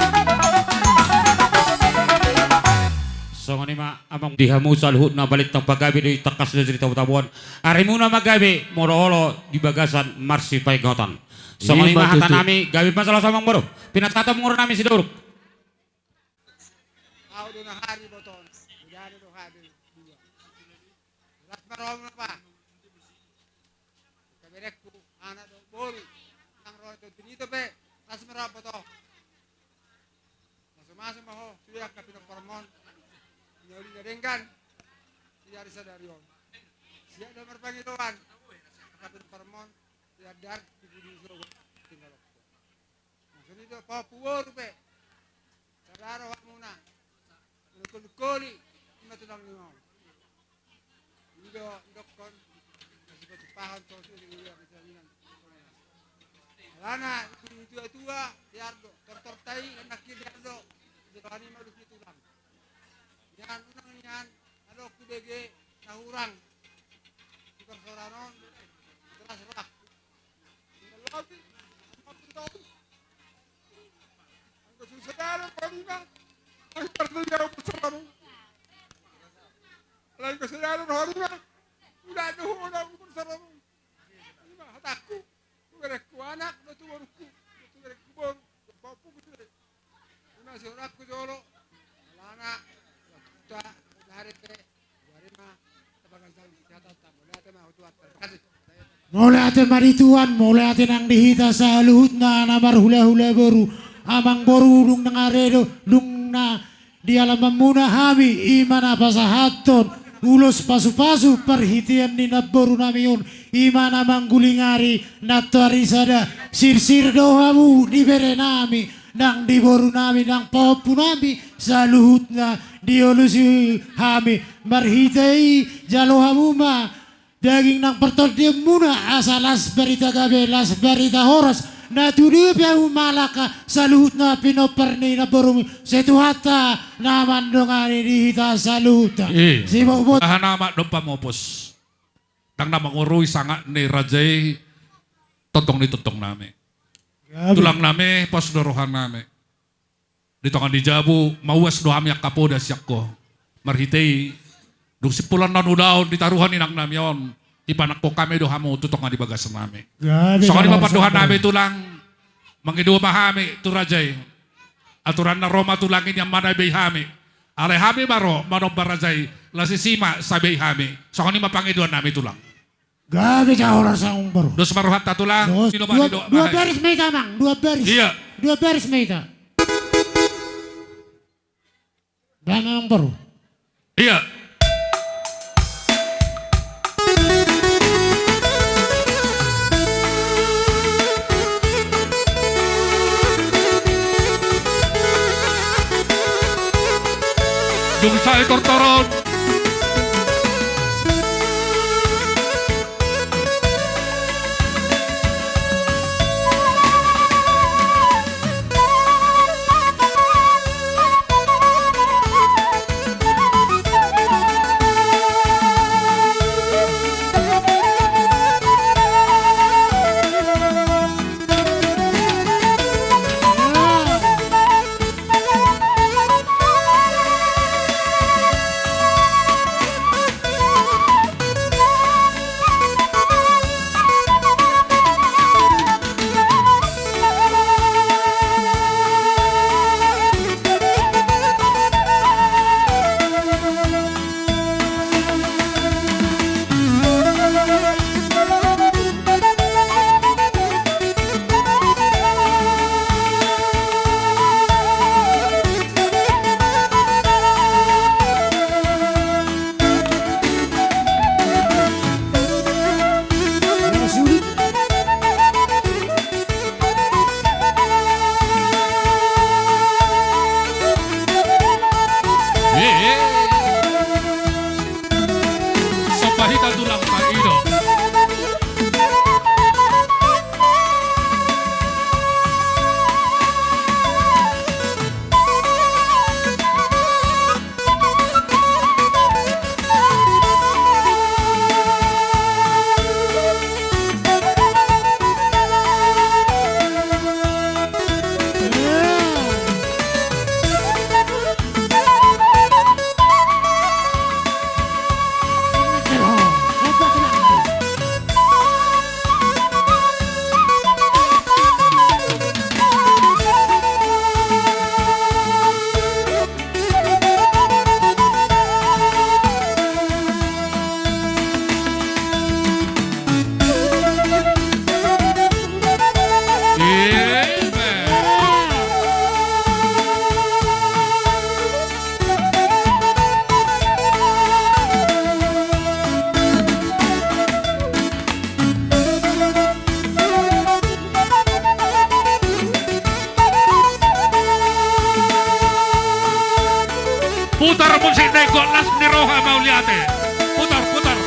Songon i ma amang di hamu saluhutna, balintang pagabe do i, tangkas do cerita hutaboan. Arimuna ma gabe molo olo di bagasan marsipaingotan. Songon i ma hata nami, gabe ma salah samang boru. Pinatata manguru nami Sitorop. Au do na hari boton, bedana do hape dua. Las ma roha muna pa. Angka berengku, anak dohot boru, nang ro tu tinito pe, las ma roha boton. Masumasu ma ho sude angka pinomparmon, na uli na denggan di ari sadari on. Siap do marpangidoan angka pinomparmon, di andar, di pudi, di sogot, tinggal okko. Songon i do pahompu boru pe. Sada rohamuna. Nungkun-nungkun i ma tulang ni on. I do didokkon, na sipatupaon, songon i do didokkon. Alana i tua-tua, dear do. Tortorta i, anak i, dear do. Di roha ni ma dohot tulang. Nian unang nian, adong hubege na hurang. Di parsaoran on, jelas rohangku. Anggo so sada do roha ni ma, ai tarluya au parsaoran on. Alai anggo sada do roha ni ma, uda do huona au parsaoran on. I ma hatangku, tu berengku anak, dohot tu borungku, dohot tu berengku boru, dohot pahompuku sude. Ima sihorakku jolo, alana, waktuta, jari pe, jari ma, tapaganjang sihataonta, mauliate ma tu Tuhanta. Terima kasih. Mauliate ma di Tuhan, mauliate nang di hita saluhutna na marhulahula boru, amang boru, dung na ngaredo, dung na di alamanmuna hami, ima na pasahathon ulos pasupasu parhitean ni namboru nami on, ima na manggulingari nantoari sada, sirsir do hamu di bere nami, nang di boru nami, nang pahompu nami, saluhutna dialusi hami. Marhite i jalo hamu ma daging nang partondion muna, asa las barita gabe, las barita horas. Na tudia pe hamu mangalangka, saluhutna pinompar ni namboru, sai Tuhanta na mandongani di hita saluhutna. Eh, sibobot. Aha nama dompa mopos. Ndang na mangorui sangap ni raja i, tongtong ni tongtong nami. Gabe. Tulang nami, pos do roha nami. Di tonga ni jabu, mauas do hami angka poda sian ho. Marhite i, dung simpul on ulaon di taruhan inang nami on, ipanangkok hami do hamu tu tonga ni bagas nami. Gabe. Songon i ma pandohan nami tulang, mangido ma hami tu raja i. Aturan na ro ma tulang i nian ma na bei hami. Alai hami ma ro manomba raja i, las isi ma sai bei hami. Songon i ma pangidoan nami tulang. Gabe jala horas amangboru. Dos ma rohanta tulang. Dos. Dua, dua baris ma hita amang, dua baris. Iya. Dua baris ma hita. Baen amangboru. Iya. Dung sae tortoron. Somba hita tulang, pangido. Putar musik na ingkon las ni roha mauliate. Putar, putar.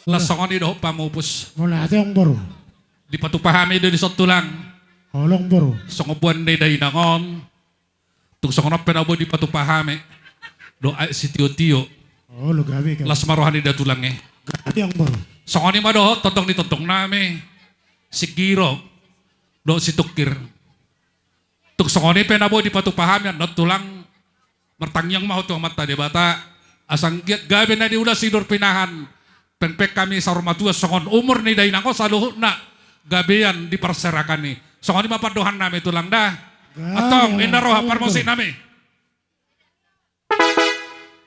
Las songon i dohot pamupus. Mauliate, amangboru. Dipatupa hami do dison, Tulang. Olo, amangboru. Songon boan ni dainang on. Tung songon on pe na boi dipatupa hami dohot aek sitiotio. Olo, gabe, gabe. Las ma roha ni da, Tulang, e. Gabe, amangboru. Songon i ma dohot tongtong ni tongtong nami, Sigiro dohot Situngkir. Tung songon i pe na boi dipatupa hami annon, Tulang, martangiang ma ho tu Amanta Debata, asa anggiat gabe na niula sidor pinahan, pengpeng hami saur matua songon umur ni dainang on saluhutna gabean di parserakan i. Songon i ma pandohan nami, Tulang, da. Gabe. Antong, inna roha, amangboru, parmusik nami.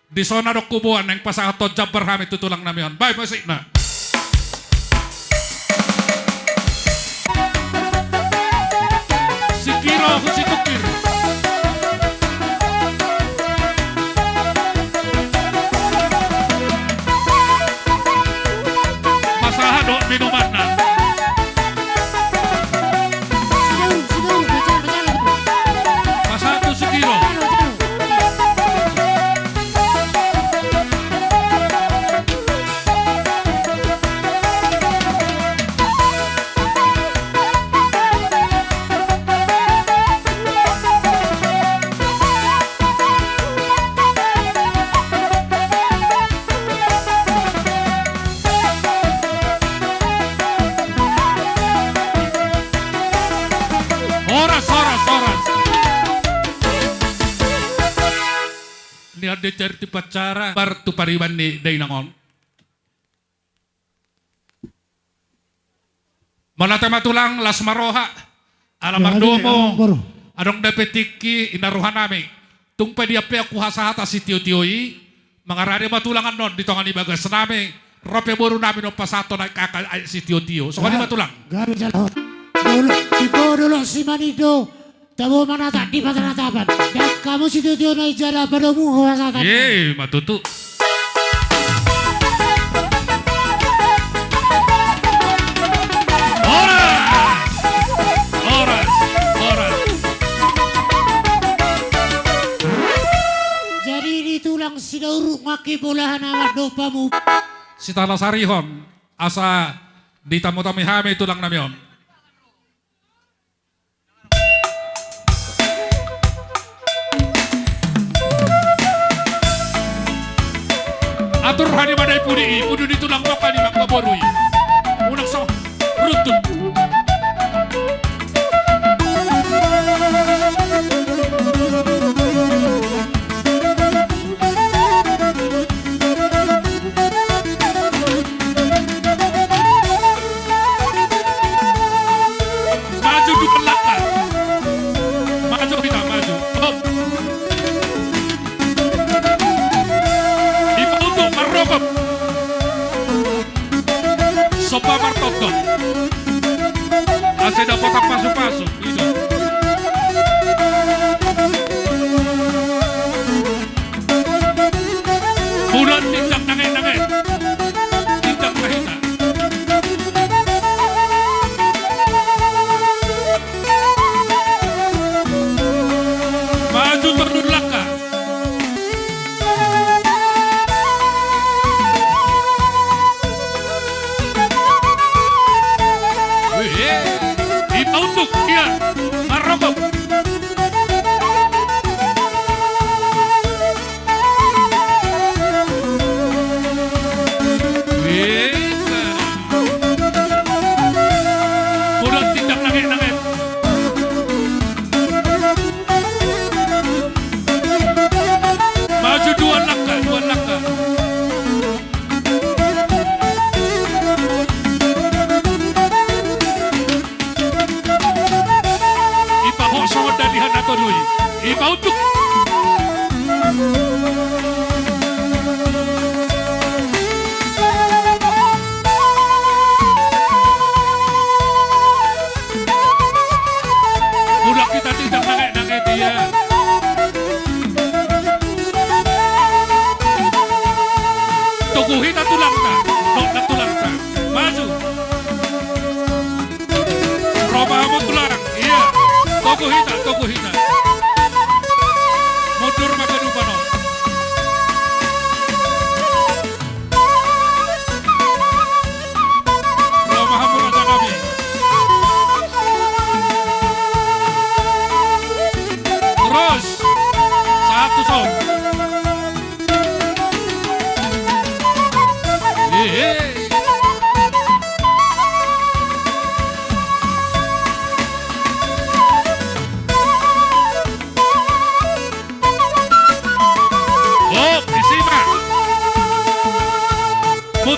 Dison adong huboan naeng pasahathon jambar hami tu tulang nami on. Baen musikna. Sigiro, Situngkir. Pasahat do minumanna. Pasahat tu Sigiro. Horas, horas, horas. Nian di tertib acara, bar tu pariban ni dainang on. Mauliate ma tulang, las ma roha. Ala mardomu, adong dope tingki, inna roha nami. Tung pe dia pe ahu hupasahat aek sitio-tio i, mangarade ma tulang annon di tonga ni bagas nami, ro pe boru nami annon pasahathon aek, aek sitio-tio. Songon i ma tulang. Gabe jala hot. Dolo, timbo dolok Simanindo, tabo manatap di panatapan. Dang hamu sitio-tio na i jala padomu hupasahat. Ye, ma tutu. Horas! Horas! Horas! Jadi di tulang Sidauruk maki bolahan amat dopamu. Sitalasarihon, asa ditamu-tamu hami tulang nami on. Atur hadi madai pudi i, pudi ni tulang mokka ni mangga boru i. Unang so runtut. Maju tu belakang. Maju kita, maju. Hop. Ibu untuk marokok. Sopa martoktok. Asa dapot pasu-pasu. Ido. Bulan tindak nange-nange. Tindak na hita. Maju tondul langka. Wih, eh. Ima untuk dia.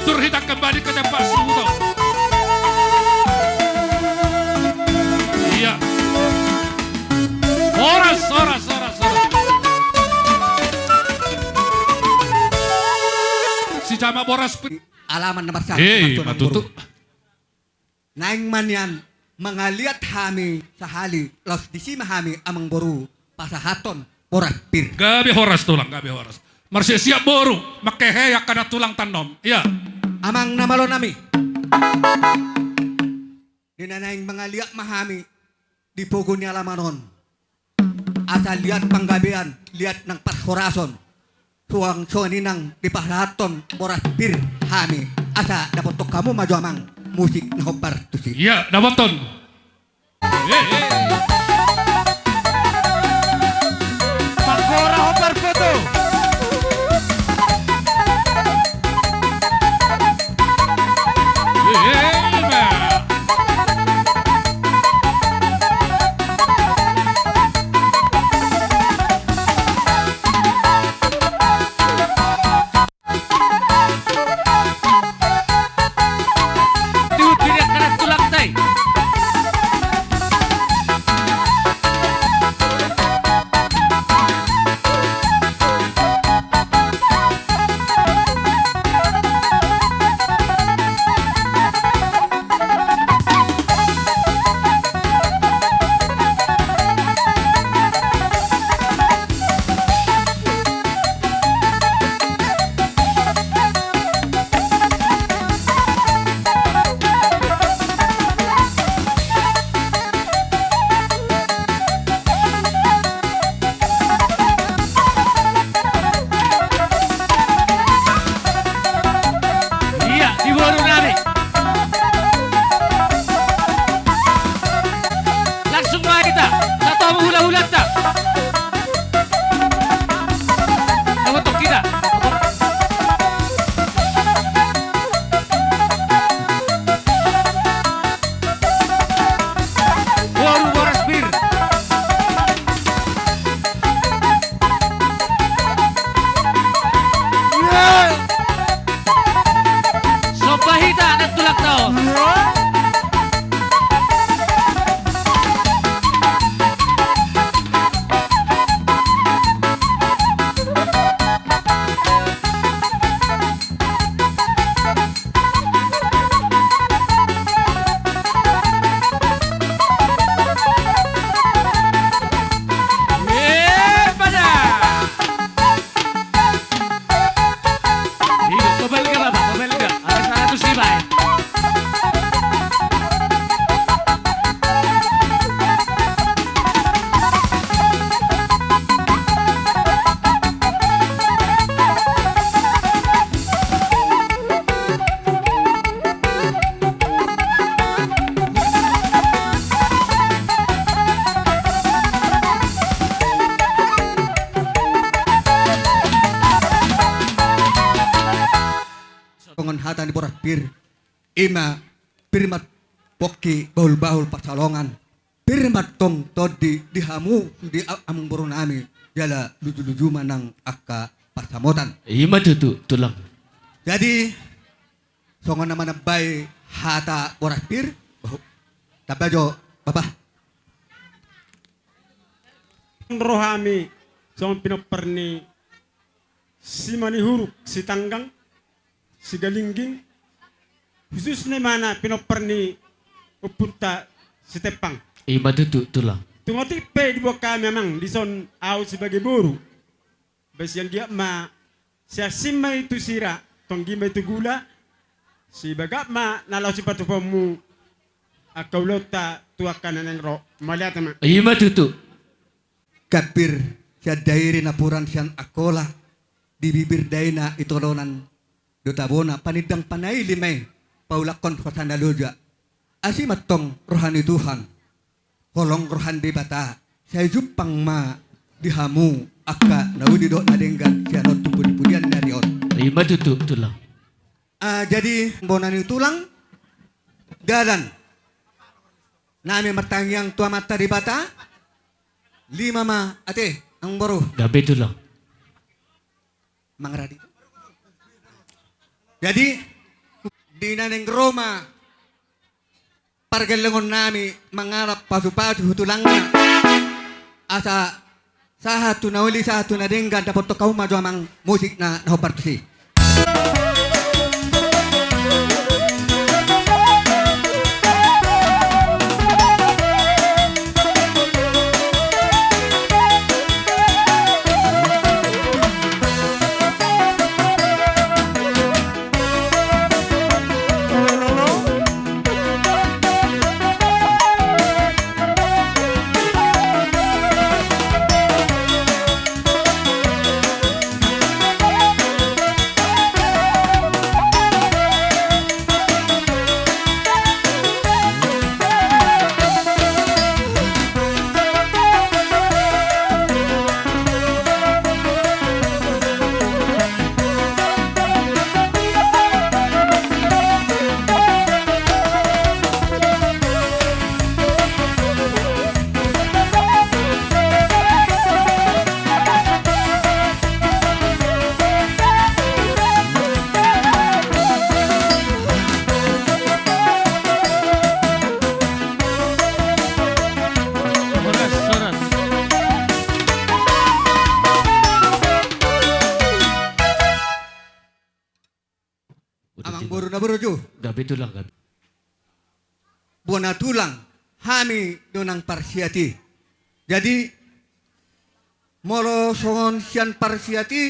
Tur hita kembali ke tempat sudah. Iya. Horas, horas, horas, horas. Si Jama Boras pe-, alaman nomor satu. Hei, Matutu. Naeng ma nian mangaliat hami sahali, laos disi ma hami amangboru pasahathon boras pir. Gabe horas tulang, gabe horas. Marsiap-siap boru, mangkehe angka na tulang tandom. Iya. Amang na malo nami. Di na naeng mangaliat ma hami di pogu ni alaman on. Asa liat panggabean, liat nang parhorason. Suang songon i nang dipasahathon boras pir hami. Asa dapothon hamu ma jo amang musik na hombar tusi. Iya, dapothon. Hehe. Manggora hombar foto. Hehe, ma. Iya, di boru nami. Langsung ma hita, tatomu hula-hulanta. Tatomu hita. Boru boras pir. Somba hita anak tulang tao. Songon hata ni boras pir, ima pir ma pongki bahul-bahul pansalongan. Pir ma tong tondi di hamu, di a-, amangboru nami, jala luju-luju ma nang angka pansamotan. Ima tutu, tulang. Jadi, songon na manambai hata boras pir, bahu-, tamba jo, bapa. Ro hami, songon pinompar ni Simanihuruk, Sitanggang, Sigalingging, khususna imana pinompar ni ompunta Sitempang. Ima tutu, tulang. Tung otik pe diboan hami amang, dison au sebagai boru. Basian giat ma, siasin ma i tu sira, tonggi ma i tu gula, sibagak ma na laho sipatupaonmu, angka ulaonta tu angka na naeng ro, mauliate ma. Ima tutu. Gambir sian Dairi, napuran sian Angkola, di bibir daina i tolonan do tabona, panindang panaili ma i, paulakhon hosana loja. Asi ma tong roha ni Tuhan, holong roha ni Debata, sai jumpang ma di hamu angka na uli dohot na denggan sian on tu pudi-pudian ni ari on. Ima tutu, tulang. Ah, jadi bona ni tulang, dalan nami martangiang tu Amanta Debata, lima ma ate, amangboru. Gabe tulang. Mangaradi. Jadi, di na naeng ro ma pargellengon nami mangalap pasupasu tu tulangna. Asa sahat tu na uli, sahat tu na denggan, dapothon hamu ma jo amang musik na, na hombar tusi. Horas, horas. Amang boru na burju. Gabe tulang, gabe. Bona tulang, hami do nang parsiat i. Jadi, molo songon sian parsiat i,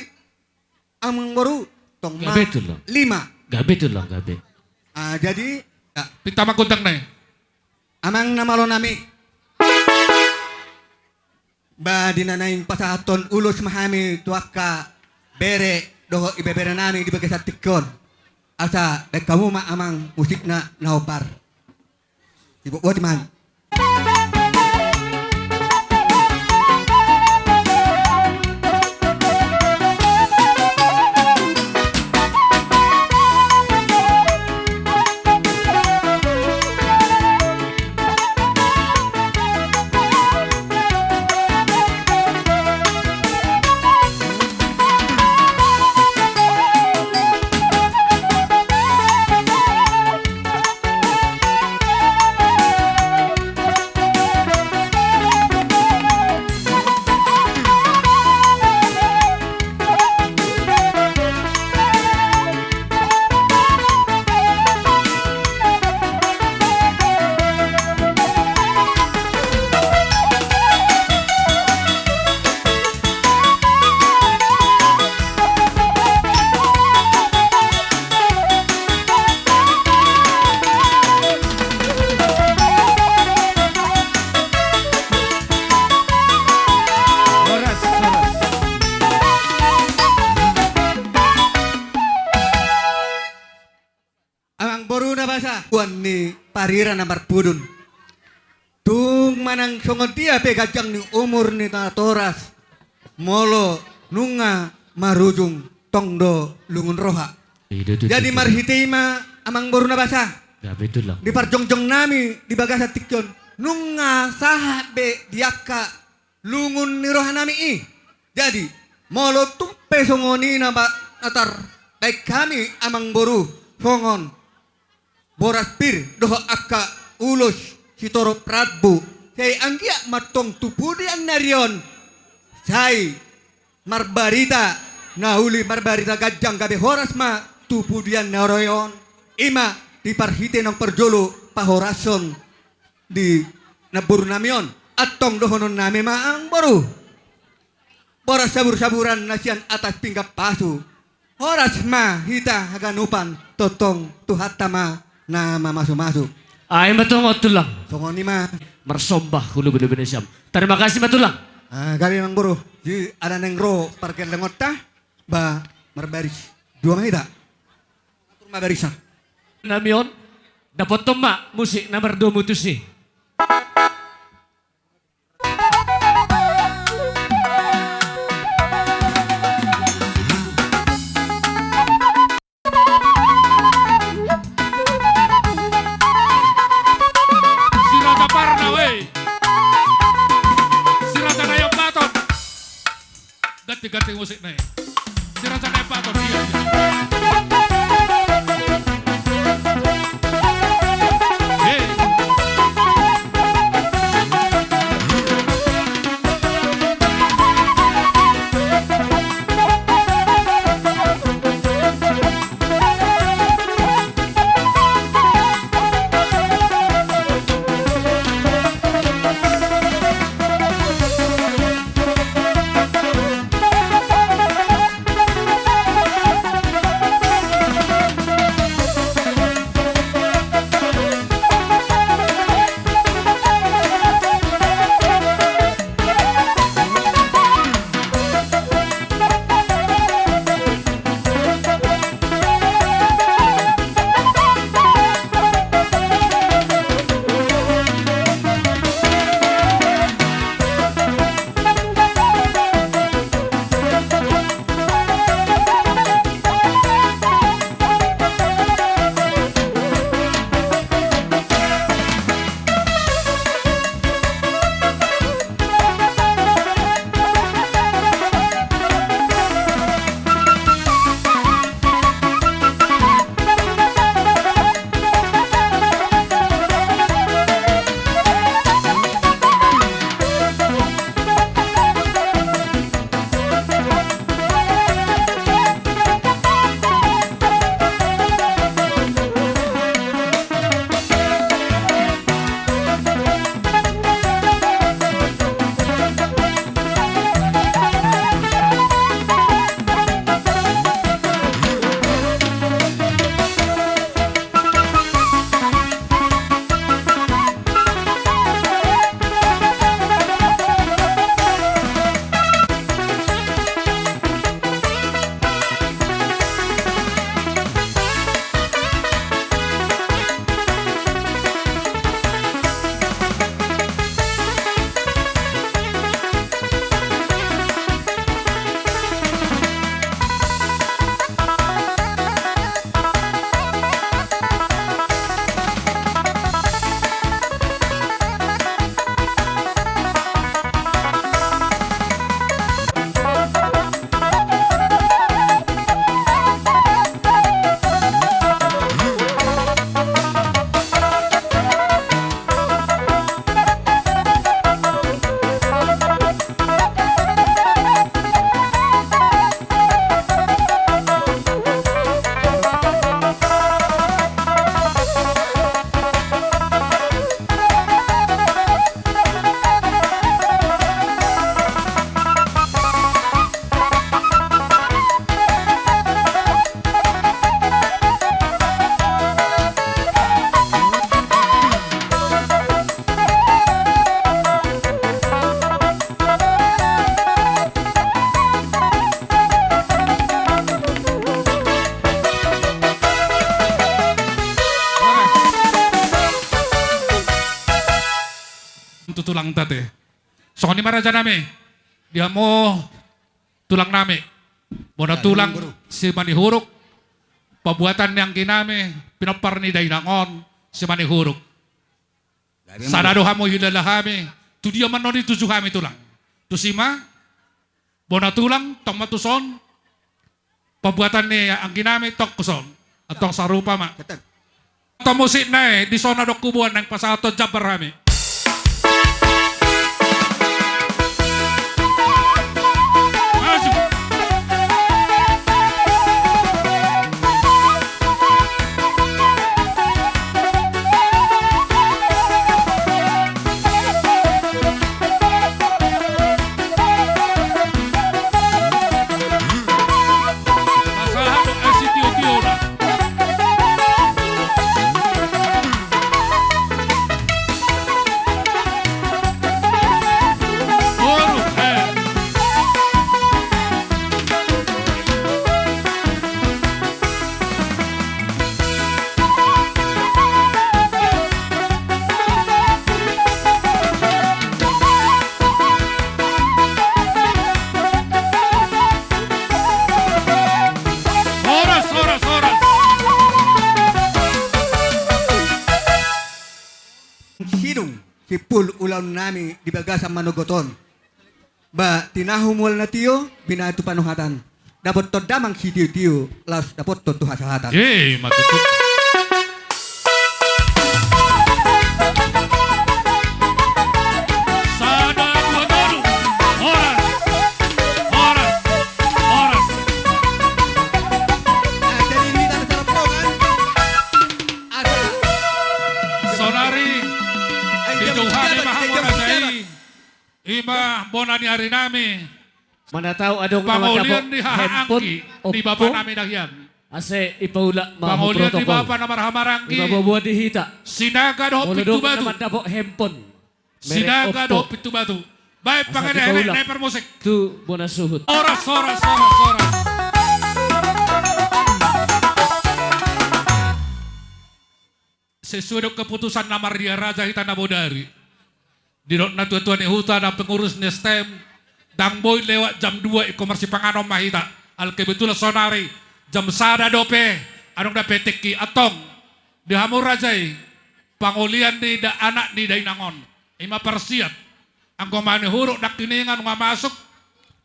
amang boru, tong ma. Gabe tulang. Lima. Gabe tulang, gabe. Ah, jadi, ya. Pinta ma gondang na i. Amang na malo nami. Ba di na naeng pasahathon ulos ma hami tu angka bere dohot ibebere nami di bagasan tingki on. Asa baen hamu ma amang musik na, na hombar. Ibu buat iman. Horas, horas. Amang boru na basa, tuan ni parira na marpudun. Tung manang songon dia pe ganjang ni umur ni natoras, molo nunga marujung, tong do lungun roha. Jadi marhite i ma amang boru na basa, di parjongjong nami di bagasan tingki on, nunga sahat be di angka lungun ni roha nami i. Jadi, molo tung pe songon i na ba-, na tarbaen hami amang boru songon boras pir dohot angka ulos sitorop rambu, sai anggiat ma tong tu pudian ni ari on, sai marbarita na uli, marbarita ganjang gabe horas ma tu pudian ni ari on. I ma di parhite naung parjolo pahorashon di namboru nami on, antong dohonon nami ma amang boru. Boras sabur-saburan na sian atas pinggan pasu. Horas ma hita haganupan, tongtong Tuhanta ma na mamasumasu. Ai ma tongon tulang. Songon i ma. Marsomba hu lobi-lobi nasiam. Tarima kasih ma tulang. Ah, gabe amang boru. Di ala naeng ro pargellengonta, ba marbaris dua ma hita. Atur ma barisna. Nami on, dapothon ma musik na mardomu tusi. Si Raja Parna, weh. Si Raja Nayambaton. Ganti, ganti musik na i. Si Raja Nayambaton, iya, iya. Tu tulangta te. Songon i ma rajanami. Di hamu tulangnami. Bona tulang Simanihuruk. Pambuatan ni angginami, pinompar ni dainang on, Simanihuruk. Sada do hamu hilala hami, tu dia ma annon dituju hami tulang. Tusi ma, bona tulang, tong ma tuson, pambuatan ni angginami tong tuson. Antong sarupa ma. Antong musikna i, dison adong huboan naeng pasahathon jambar hami. Horas, horas, horas. Sidung simpul ulaonnami di bagasan manogot on. Ba tinahu mual na tio, binatu panuhatan. Dapothon damang sitiotio, laos dapothon tu hasahatan. Eh, ima tutu. Sada, dua, tolu. Horas. Horas. Horas. Saonari dijou hami ma hamu raja i. Ima bona ni arinami. Mana tahu adong pangolian ni haha anggi ni bapa nami na hian. Ase ipaulak ma protokol. Pangolian ni bapa na marhamaranggi. Ima boboa di hita. Sinaga dohot Pintubatu. Molo dong na mandapot handphone. Sinaga dohot Pintubatu. Baen pangada hami na i parmusik. Tu bona suhut. Horas, horas, horas, horas. Sesuai dohot keputusan na marria raja hita na bodari. Didok na tuatua ni huta na pengurus ni S T M, ndang boi lewat jam dua ingkon marsipanganon ma hita. Alai kebetulan saonari jam sada dope, adong dope tingki. Antong di hamu raja i, pangolian ni da anak ni dainang on. Ima parsiap. Anggo Manihuruk nangkiningan nunga masuk,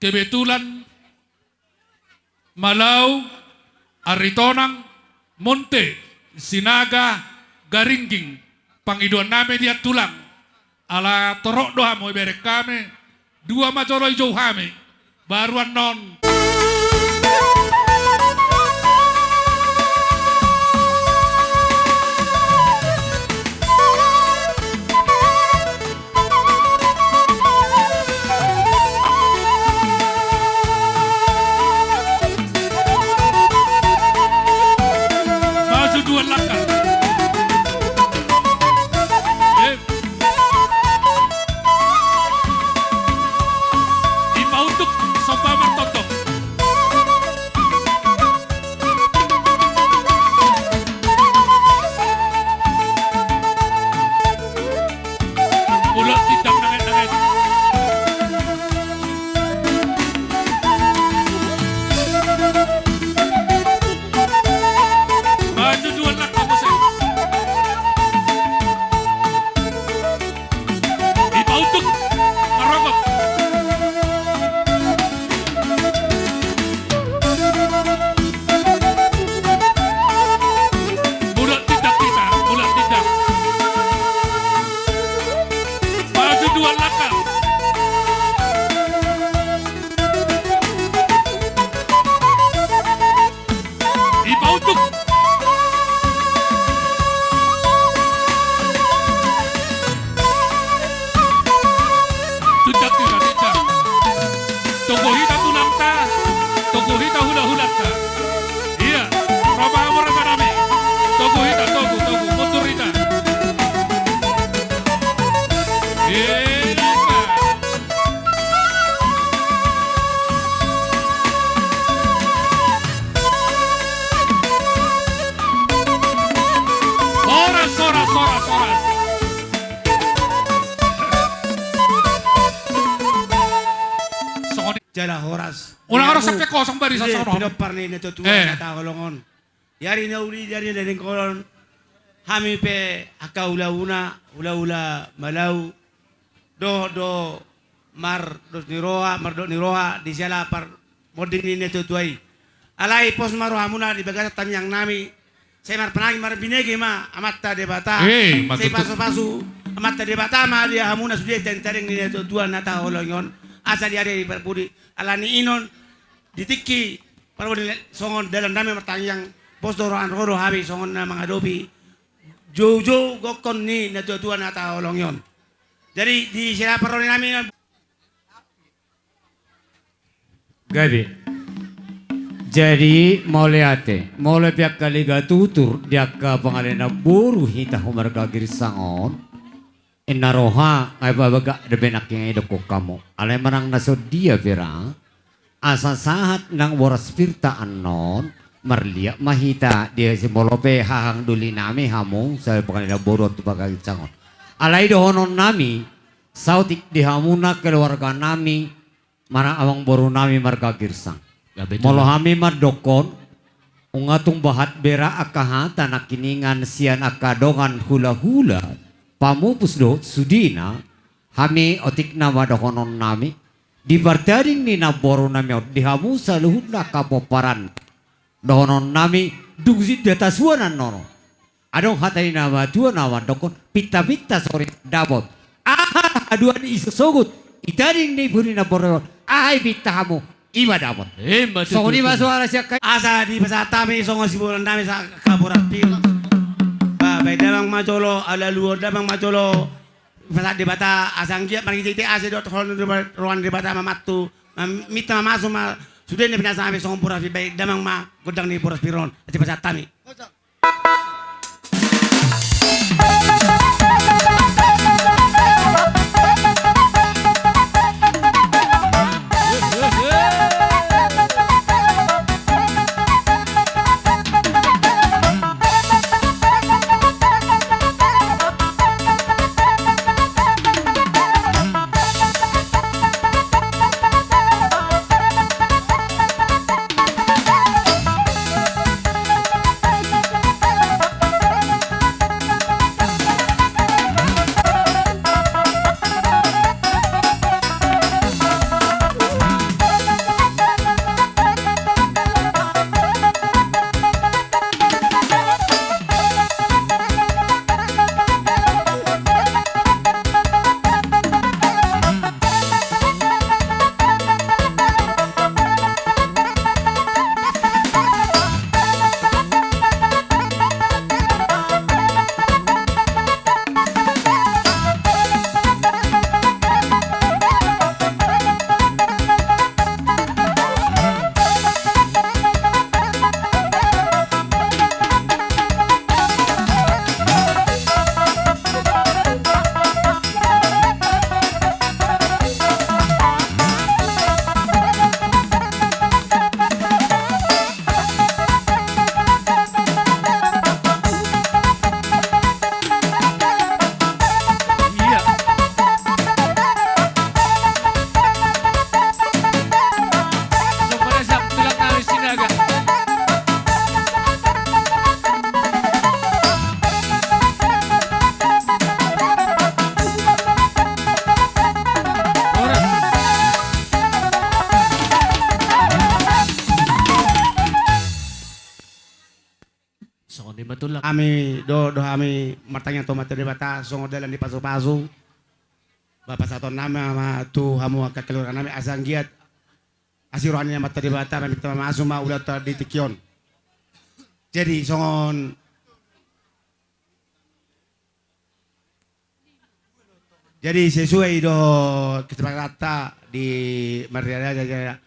kebetulan Malau, Aritonang, Monte, Sinaga, Garingging, pangidoannami di an tulang. Ala torop do hamu ibereng hami, dua ma jolo dijou hami. Baru annon. Maju dua langkah. Eh. Ipaunduk somba martongtong. Ulok tindang nanget-nanget. Maju dua langkah, musik. Jala horas. Unang ro sampe kosong bari sasoro. Pinompar ni natuatua na taholongon. Di ari na uli, di ari na dengkonon. Hami pe angka hulahula, hulahula Malau. Dohot do mardos ni roha, mardot ni roha di siala parmonding ni natuatua i. Alai pos ma rohamuna di bagasan tangiang nami. Sai marpanangki marbinege ma Amanta Debata. Sai pasupasu Amanta Debata ma di hamuna sude tading ni natuatua na taholongi on. Asa di ari parpudi alani i non di tingki parpudi songon dalan nami martangiang, pos do roha, ro do hami songon na mangadopi joujou gokhon ni natuatua na taholongi on. Jadi di siala parroha nami. Gabe. Jadi mauliate, molo pe angka liga tutur di angka pangalaho na boru hita hu marga Girsang on. Inna roha, ngai babagak dope nangkin i dokkon hamu. Alai manang na songon dia pe ra, asa sahat nang boras pirta annon, marliat ma hita di asi molo pe hahang doli nami hamu, sai pangalaho na boru on tu marga Girsang on. Alai dohonon nami, saotik di hamuna keluarga nami, manang amangboru nami marga Girsang. Molo hami mandokkon, nunga tung bahat bera angka hata na hiningan sian angka dongan hulahula, pamupus dohot sudena, hami otik nama dohonon nami, di partading ni namboru nami on, di hamu saluhutna angka pomparan. Dohonon nami, dung jinda tasuan annon. Adong hata ni na matua na mandokkon, pintapinta sori dapot. Aha haduan i so sogot, i tading ni pudi na borreon, aha i pinta hamu, i ma dapot. Songon i ma suara sian hami. Asa dipasahat hami songon sibolan nami sa kaboras pir. Ba, baen damang ma jolo, alaluhon damang ma jolo. Pasahat Debata, asa anggiat marhitehite asi dohot holong ni roha ni Debata ma mantu. Minta ma masu ma, sude na pinasa hami songon boras pir, baen damang ma gondang ni boras pir on. Asa dipasahat hami. Songon i ma tulang. Hami do, do hami martangiang tu Amanta Debata songon dalan ni pasupasu. Ba pasahaton nami ma tu hamu angka keluarga nami asa anggiat asi roha ni Amanta Debata, maminta ma masu ma ulaonta di tingki on. Jadi songon Jadi sesuai dohot kesepakatanta di marriaja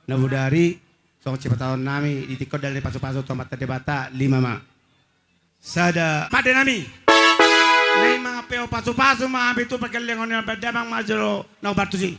na bodari, songon sipataon nami di tingki on dalan ni pasupasu tu Amanta Debata lima ma. Sada. Pande nami. Naeng mangapeo pasupasu ma hami tu pargellengon ni na baen damang ma jolo na umbartus i.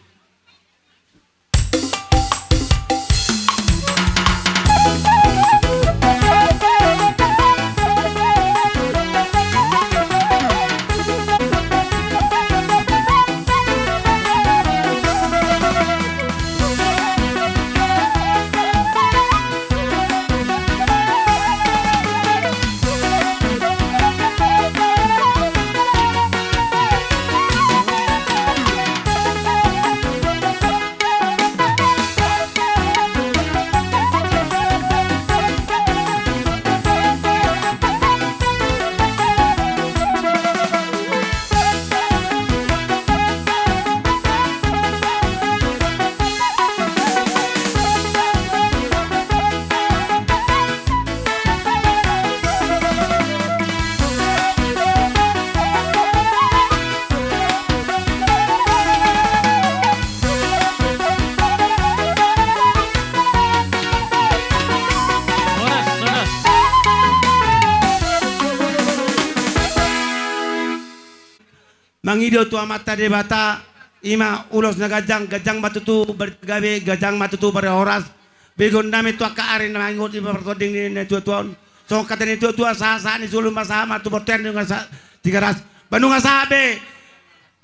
Mangido tu Amanta Debata, i ma ulos na ganjang, ganjang ma tutu barita gabe, ganjang ma tutu barita horas. Begeonnami tu angka ari na mangihut di partonding ni natuatua on. Songon hata ni natuatua, sahat-sahat ni solu ma sahat ma tu bontean, nunga sahat Tigaras. Ba nunga sahat be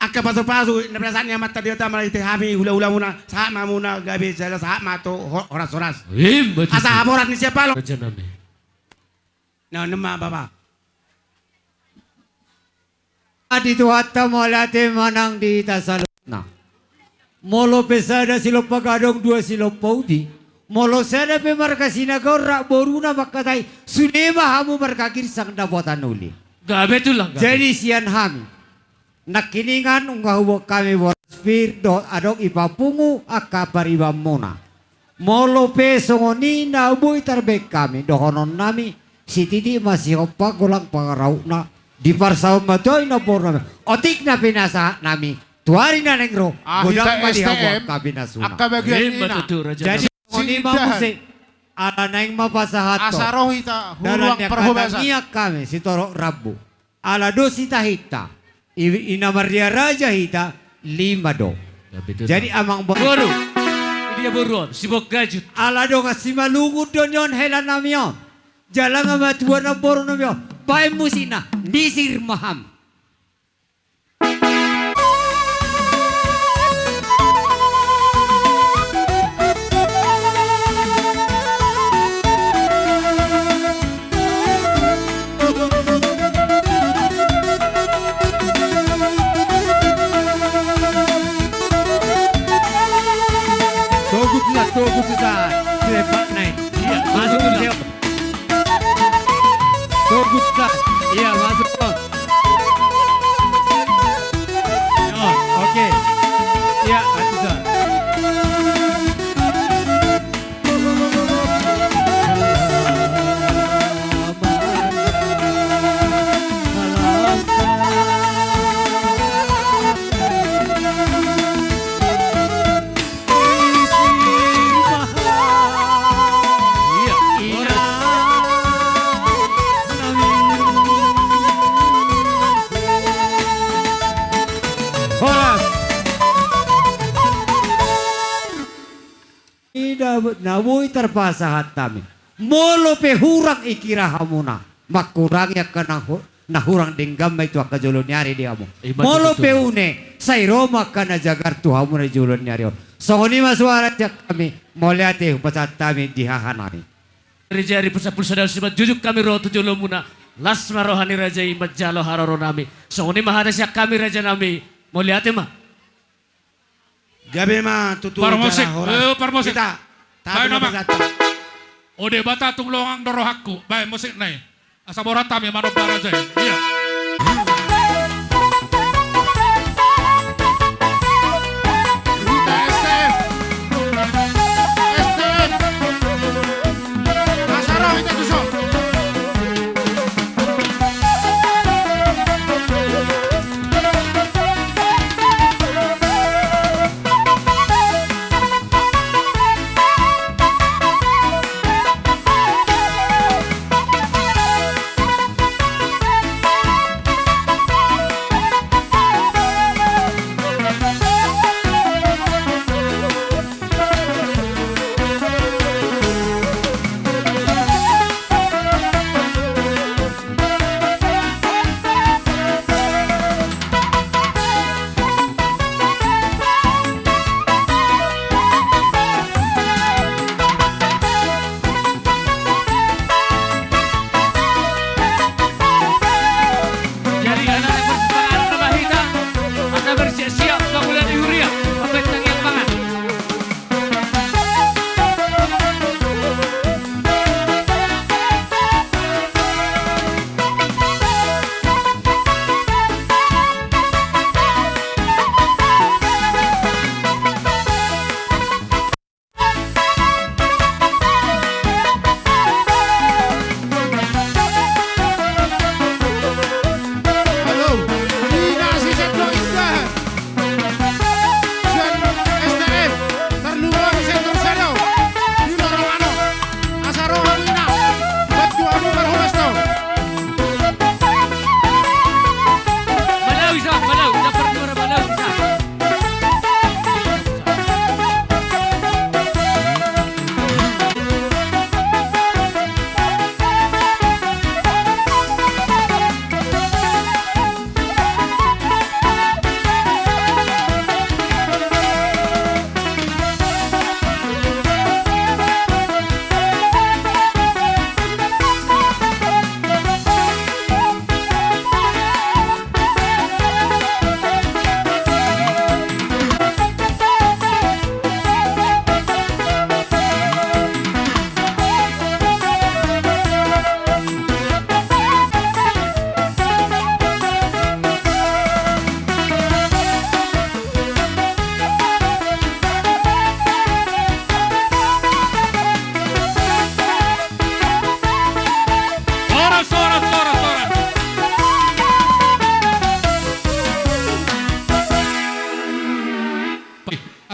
angka pasupasu na pinasahat ni Amanta Debata marhite hami hulahulamuna, sahat ma hamuna gabe jala sahat ma tu ho-, horashoras. Ima tutu. Asa hamoraon ni siapalo. Rajanami. Na, on ma, Bapa. Di Tuhanta mauliate ma nang di hita saluhutna. Molo pe sada silompa gadong, dua silompa ubi, molo sada pe marga Sinaga on rap boruna mangkatai, sude ma hamu marga Girsang dapotan uli. Gabe tulang, gabe. Jadi sian hami nangkiningan nunga huboan hami boras pir dohot adong i papungu angka paribanmuna. Molo pe songon i na boi tarbaen hami dohononnami, sititi ma sihompa golang pangarahutna, diparsaulhon ma tu ahu i na borunami. Otik na pinasahatnami tu ari na naeng ro, ah, godang ma di hamu angka pinasuna. Angka bagian i na. Ima tutu, Raja. Jadi songon i ma muse, ala naeng ma pasahat asa roh hita dalan huluan ni angka parhobasan. Tangiang hami sitorop rambu. Ala dos hita hita, i, i na marria raja hita, lima do. Ya, betul. Jadi amang boru. Boru. Dia boru on, si Bok Gajut. Ala dongan simalungun do nion helanami on. Jala nga matua na borunami on. Baen musikna, nisir ma hamu. Togut sa, togut sa. Silepak naik. Iya, masuk dulu. Togut sa. Iya, masuk. Oh, oke. Iya, masuk sa. Horas. Ida na boi tarpasahat hami. Molo pe hurang ingkira hamuna, mangkurangi angka na hu-, na hurang denggan ma i tu angka jolo ni ari di hamu. Ima tutu. Molo pe une, sai ro ma angka na jagar tu hamuna di jolo ni ari on. Songon i ma suara sian hami, mauliate hupasahat hami di hahanami. Ari jari pulsa-pulsa daun simanjujung hami ro tu jolomuna, las ma roha ni raja i manjalo haroronami. Songon i ma hata sian hami rajanami, mauliate ma. Gabe ma tutu. Parmusik, jala horas. Eh, parmusik. Hita, baen ma. O Debata, tung longang do rohangku. Baen musik nai. Asa borat hami manomba raja i. Iya. Hita S T F. S T F. Asa ro hita tu son.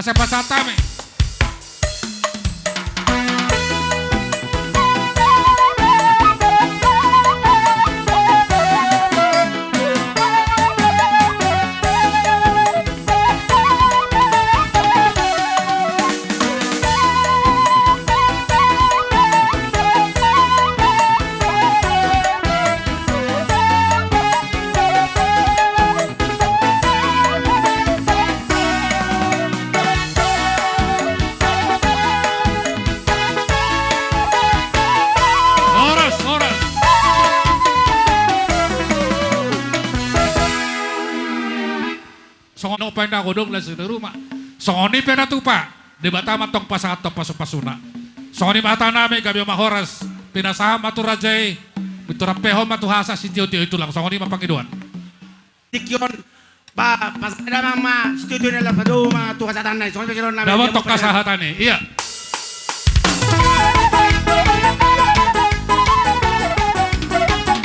Siapa sata me? Horas, horas. Songon i pe na godang las di rumah. Songon i pe na tupa. Debata ma tong pasahat tong pasupasuna. Songon i ma hata nami, gabe ma horas. Pinasahat ma tu raja i. Pintor ampehon ma tu hasa sitiotio i tulang. Songon i ma pangidoan. Tingki on, ba, pasahat damang ma, sitio-tio ni las padomu ma, tu hasahatan na i, songon i pe songon na. Dapot tong hasahatan i, ia.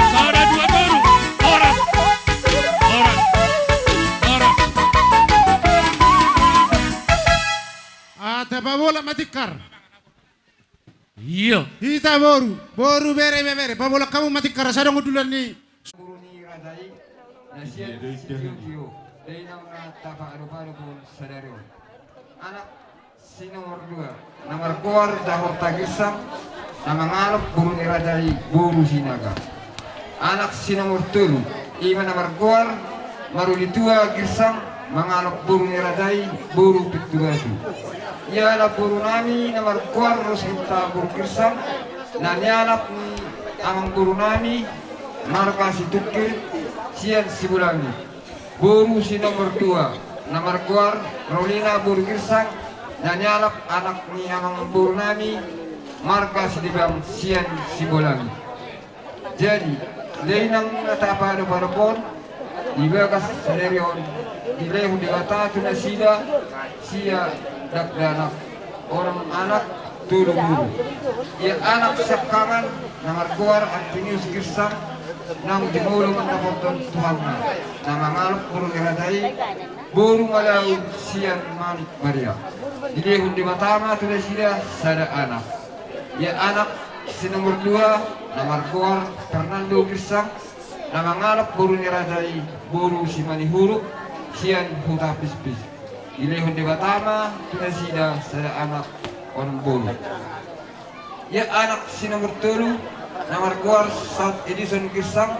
Sada dua tolu, horas, horas, horas. Ate pabolak ma tikar. Ia. Hita boru, boru bere, bebere, pabolak hamu ma tikar, asa adong hundulan ni. Boru ni raja i, na sian sitiotio, dainang na tapaadop-adop on sadari on. Anak si nomor dua, na margoar Dahorta Girsang, na mangalop boru ni raja i, boru Sinaga. Anak si nomor tolu, i ma na margoar Maruli Tua Girsang, mangalop boru ni raja i, boru Pintubatu. Ia anak boru nami na margoar Rosminta boru Girsang, na nialap ni amang boru nami, marga Situngkir, sian Sibolangit. Boru si nomor dua, na margoar Rolina boru Girsang, na nialap anak ni amang boru nami, marga Sidibang, sian Sibolangit. Jadi, dainang na tapaadop-adop on, di bagas sadari on, dilehon Debata tu nasida, sia dakdanak, onom anak, tolu boru. Ia anak siangkangan, na margoar Antonius Girsang, naung jumolo mandapothon Tuhanna, na mangalop boru ni raja i, boru Malau sian Manik Maria. Dilehon Debata ma tu nasida sada anak. Ia anak si nomor dua, na margoar Fernando Girsang, na mangalop boru ni raja i, boru Simanihuruk, sian Huta Pispis. Dilehon Debata ma tu nasida sada anak, onom boru. Ia anak si nomor tolu, na margoar Saud Edison Girsang,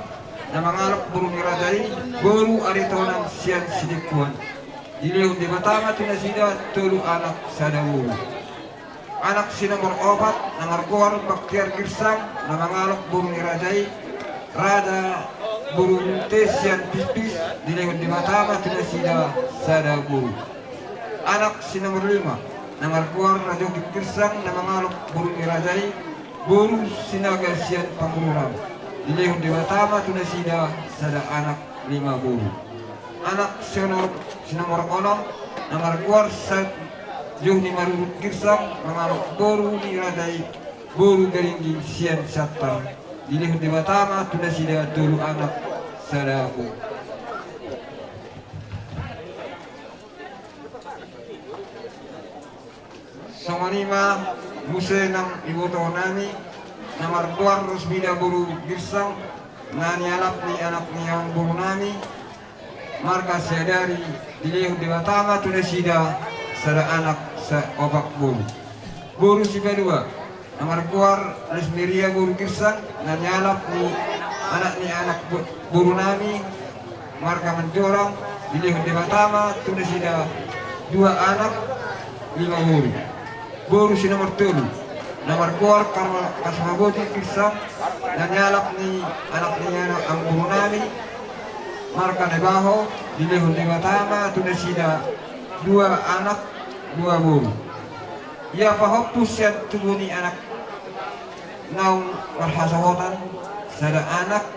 na mangalop boru ni raja i, boru Aritonang, sian Sidengkuan. Dilehon Debata ma tu nasida tolu anak, sada boru. Anak si nomor opat, na margoar Baktiar Girsang, na mangalop boru ni raja i, raja boru Munte, sian Pispis. Dilehon Debata ma tu nasida sada boru. Anak si nomor lima, na margoar Rajogi Girsang, na mangalop boru ni raja i, boru Sinaga, sian Pangururan. Dilehon Debata ma tu nasida sada anak, lima boru. Anak si nomor, si nomor onom, na margoar Saud Johni Marurut Girsang, mangalop boru ni raja i, boru Garingging, sian Siantar. Dilehon Debata ma tu nasida tolu anak, sada boru. Songon i ma muse nang iboto nami, na margoar Rosmida boru Girsang, na nialap ni anak ni amang boru nami, marga Siadari. Dilehon Debata ma tu nasida sada anak, sa-, opat boru. Boru sipalua, na margoar Lesmiria boru Girsang, na nialap ni anak ni anak bo-, boru nami, marga Manjorang. Dilehon Debata ma tu nasida dua anak, lima boru. Boru si nomor tolu, na margoar Karma-, Karsamaboti Girsang, na nialap ni anak ni anak amang boru nami, marga Naibaho. Dilehon Debata ma tu nasida dua anak, dua boru. Ia pahompu sian tubu ni anak naung marhasohotan, sada anak,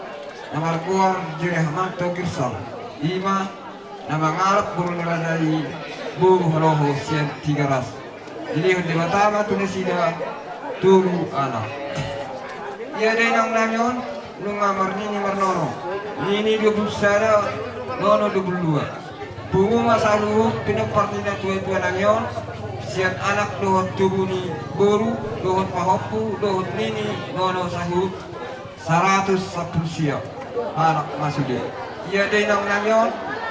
na margoar Jurihamanto Girsang, i ma na mangalap boru ni raja i, boru Haloho sian Tigaras. Dilehon Debata ma tu nasida tolu anak. Ia dainang nami on nunga marnini marnono, nini dua pulu sada, nono dua pulu dua. Pungu ma saluhut pinompar ni natuatua nami on, sian anak dohot tubu ni boru, dohot pahompu, dohot nini, nono saluhut saratus sampulu sia. Halak ma sude. Ia dainang nami on,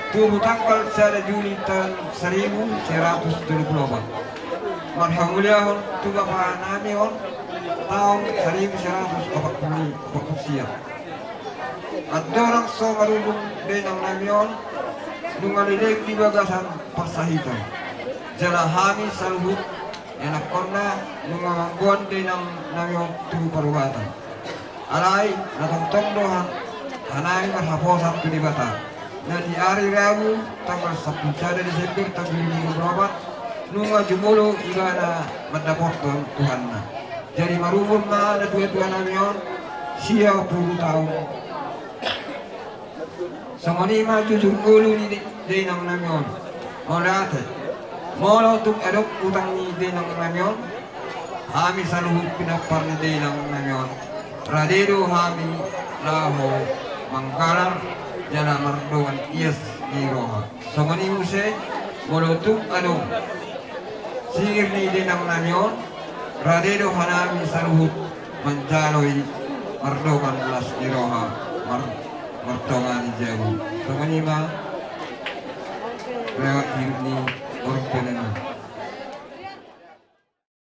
tubu tanggal sada Juli taon saribu sia ratus tolu pulu opat. Marhamuliaon tu bapa nami on, taon saribu sia ratus opat pulu, opat pulu sia. Andorang so marujung dainang nami on, nunga leleng di bagasan parsahiton. Jala hami saluhut ianakkonna nunga mamboan dainang nami on tu parubatan. Alai na tongtong do han-, hanami marhaposan tu Debata. Na di ari Rabu tanggal sampulu sada Desember taon dua ribu dua pulu opat, nunga jumolo ibana mandapothon Tuhanna. Jadi marumur ma natuatua nami on sia pulu taon. Songon i ma jujur ngolu ni dainang nami on. Mauliate. Molo tung adong utang ni dainang nami on, hami saluhut pinompar ni dainang nami on, rade do hami laho manggalar jala mardongan ias ni roha. Songon i muse, molo tung adong singir ni dainang nami on, rade do hanami saluhut manjalo i mardongan las ni roha, mar-, martonga ni jabu. Songon i ma lewat hidup ni borok pelenan.